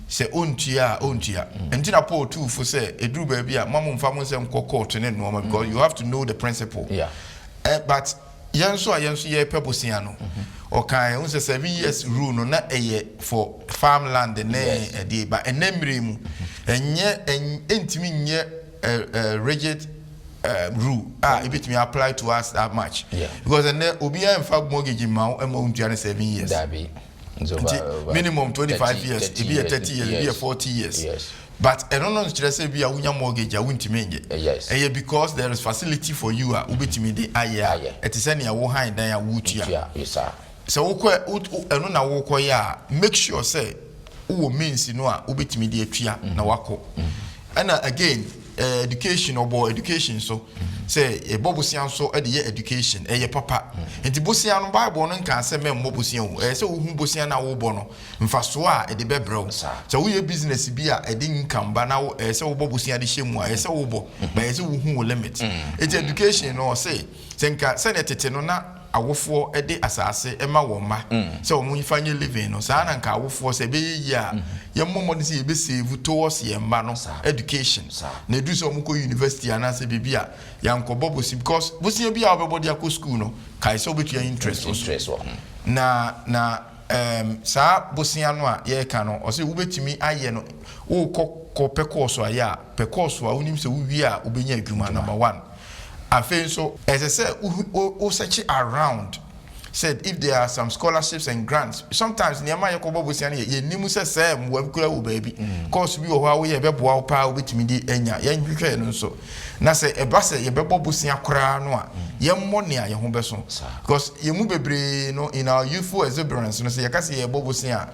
sɛ ɔntua a ɔntua. Nti na Paul tuu fo sɛ ɛduru baabi a, ma mo mfa mo nsɛm nkɔ court ne nnoɔma, because you have to know the principle. But yɛn nso a yɛn nso yɛpɛ bosea no, ɔkan ɛho sɛ 7 years rule no na ɛyɛ for farmland ne ɛdeɛ ba. Ɛnɛ mmerɛ mu ɛnyɛ ɛntumi nyɛ rigid rule a ebitumi apply to us that much because ɛnɛ obiara nfa mortgage ma wo ɛma wo ntua ne 7 years. Dabi. Nti minimum 25 years, ebi yɛ 30 years, ebi yɛ 40 years. But ɛno no nkyerɛ sɛ bi a wonya mortgage a wontumi nyɛ. Ɛyɛ because there is facility for you a wobɛtumi de ayɛ a ɛte sɛ nea wo han dan a wotua. Tua yesa. Sɛ wokɔ ɛno na wokɔyɛ a, make sure sɛ wowɔ means no a wobɛtumi de atua na wakɔ. Ɛna again, education, ɔbɔ education so sɛ yɛbɔ bosea nso de yɛ education, ɛyɛ papa. Nti bosea no, Bible no nka sɛ mɛmmɔ bosea o. Ɛyɛ sɛ wohu bosea no a wobɔ no mfasoɔ a ɛde bɛbrɛ wo. Sɛ woyɛ business bi a ɛde income ba na ɛyɛ sɛ wobɔ bosea de hyɛ mu a, ɛyɛ sɛ wobɔ, but ɛyɛ sɛ wohu wo limit. Nti education no, ɔse sɛ nka sɛdeɛ tete no na awofoɔ de asase ma wɔn mma sɛ wɔn fa nye living no, saa na nka awofoɔ sɛ ɛbɛyɛ yie a, yɛmmɔ mmɔden sɛ yɛbɛ save towards yɛn mma no education na edu sɛ wɔn kɔ university anaasɛ biribi a, yɛnkɔbɔ bosi, because bosia bi a wɔbɛbɔ de akɔ school no, kae sɛ wobɛtua interest wɔ so. Interest wɔ ho. Na saa bosia no a yɛreka no, ɔsɛ wobɛtumi ayɛ no, wokɔ kɔpɛ course ayɛ a, pɛ course a wonim sɛ wowie a wobɛnya adwuma, number one. Afei nso ɛsɛ sɛ wo search around said if there are some scholarships and grants. Sometimes nneɛma a yɛkɔbɔ bosia no yɛ, yɛnim sɛ sɛ mmoa bi kura wɔ baabi, course bi wɔ hɔ a woyɛ ɛbɛboa wo paa, wobɛtumi de anya. Yɛnhwehwɛ no nso na sɛ ɛba sɛ yɛbɛbɔ bosia koraa no a, yɛmmɔ nea yɛn ho bɛso, because yɛn mu bebree no, in our youthful exuberance no, sɛ yɛka sɛ yɛbɔ bosia a,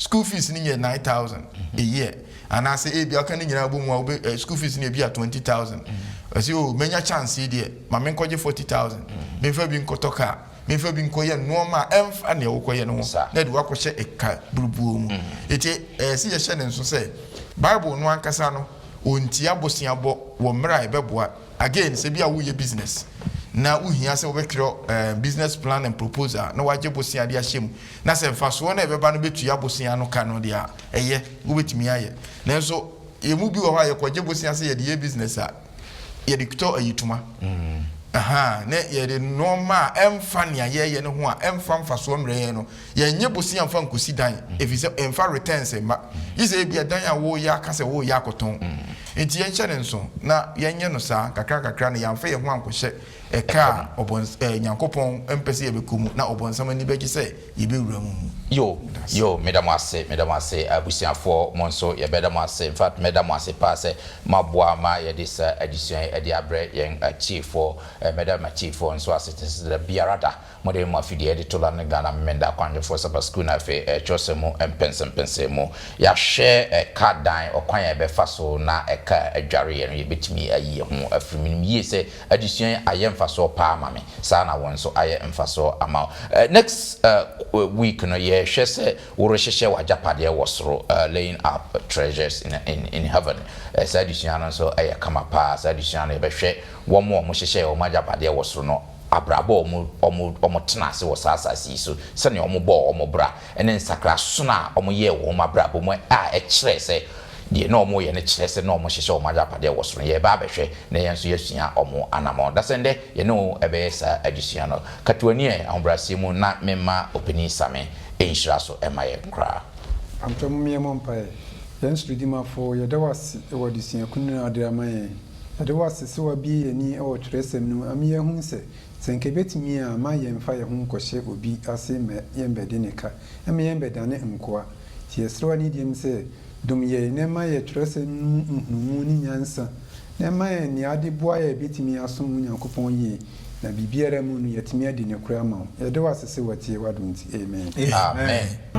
school fees ni yɛ 9,000 a year anaasɛ ebi aka ne nyinaa bɔ mu a, wobe school fees ni ebi a 20,000. Ɛsɛ o menya chance yi deɛ, ma me nkɔgye 40,000, memfa bi nkɔtɔ car, memfa bi nkɔyɛ nneɛma a ɛmfa nea wokɔyɛ no ho na de wakɔhyɛ ɛka burubuo mu. Eti sɛ yɛhyɛ ne nso sɛ Bible no ankasa no ontia boseabɔ wɔ mmerɛ a ɛbɛboa. Again, sɛ bi a woyɛ business na wohia sɛ wobɛtwerɛ business plan and proposal na wagye bosea de ahyɛ mu, na sɛ mfasoɔ no a ɛbɛba no bɛtua bosea no ka no deɛ a, ɛyɛ, wobɛtumi ayɛ. Nanso yɛn bi wɔ hɔ a yɛkɔgye bosea sɛ yɛde yɛ business a, yɛde tɔ ayitoma aha ne yɛde nneɛma a ɛmfa nea yɛyɛ no ho a ɛmfa mfasoɔ mmerɛ yɛn no. Yɛnyɛ bosea mfa nkosi dan, ɛfiri sɛ ɛmfa returns mma yi, sɛ ebi dan a wɔreyɛ aka sɛ wɔreyɛ akɔtɔn. Nti yɛnhyɛ ne nso na yɛnyɛ no saa kakra kakra na yɛamfa yɛn ho ankɔhyɛ ɛka a ɔbɔns Nyankopɔn mpɛ sɛ yɛbɛkɔ mu na ɔbɔnsam ani bɛgye sɛ yɛbɛwura mu. Yo yo, meda mo ase, meda mo ase. Abusuafoɔ, mo nso yɛbɛda mo ase. In fact, mɛda mo ase paa sɛ moaboa ma yɛde saa adesua yi de abrɛ yɛn atiefoɔ. Mɛda m'atiefoɔ nso ase te sɛ da biara da mode mo afidie de to la ne Ghana Memenda akwanhwɛfoɔ Saba School. Na afei kyerɛwsɛm mu mpɛnsɛmpɛnsɛm mu, yɛahwɛ ɛka dan, ɔkwan a yɛbɛfa so na ɛka adwareɛ no yɛbɛtumi ayi yɛn ho afiri mu. Nim yie sɛ adesua yi ayɛ mfasoɔ paa ma me, saa na wɔn nso ayɛ mfasoɔ ama wo. Next week no, yɛhwɛ sɛ worehyehyɛ w'agyapadeɛ wɔ soro, laying up treasures in heaven. Saa adesua no nso ɛyɛ kama paa. Saa adesua no, yɛbɛhwɛ wɔn a wɔhyehyɛ wɔn agyapadeɛ wɔ soro no abrabɔ a wɔn tena ase wɔ saa asase yi so, sɛnea wɔn bɔɔ wɔn bra ne nsakrasono a wɔyɛɛ wɔn abrabɔ mu a ɛkyerɛ sɛ deɛ na wɔn yɛ no kyerɛ sɛ na wɔn hyehyɛ wɔn agyapadeɛ wɔ soro. Yɛreba abɛhwɛ na yɛn nso yɛasua wɔn anammɔn. Dasɛn dɛ yɛne wo ɛbɛyɛ saa adesua no. Katoani ɛ ahobrɛaseɛ mu na memma ɔpanin Same nhyira so ɛma yɛn koraa. Amtɔ mo mmeɛmɔ mpaeɛ. Yɛn soro dimafo, yɛda wo ase wɔ adesua kunu a wode ama yɛn. Yɛda wo ase sɛ woabue yɛn ani wɔ twerɛsɛm no mu ama yɛahu sɛ, sɛ nka ɛbɛtumi a, ma yɛmfa yɛn ho nkɔhyɛ obi ase ma yɛmbɛde ne ka, ma yɛmbɛdane nkoa. Nti yɛsrɛ wo anidie mu sɛ, dom yɛn na ɛma yɛ twerɛsɛm no mu nhunumu ne nyansa, na ɛma yɛn nea ade boa yɛ bɛtumi asom wo Nyankopɔn yie. Na biribiara mu no, yɛatumi adi nokorɛ ama wo. Yɛda wo ase sɛ woatie w'adom nti. Amen. Amen.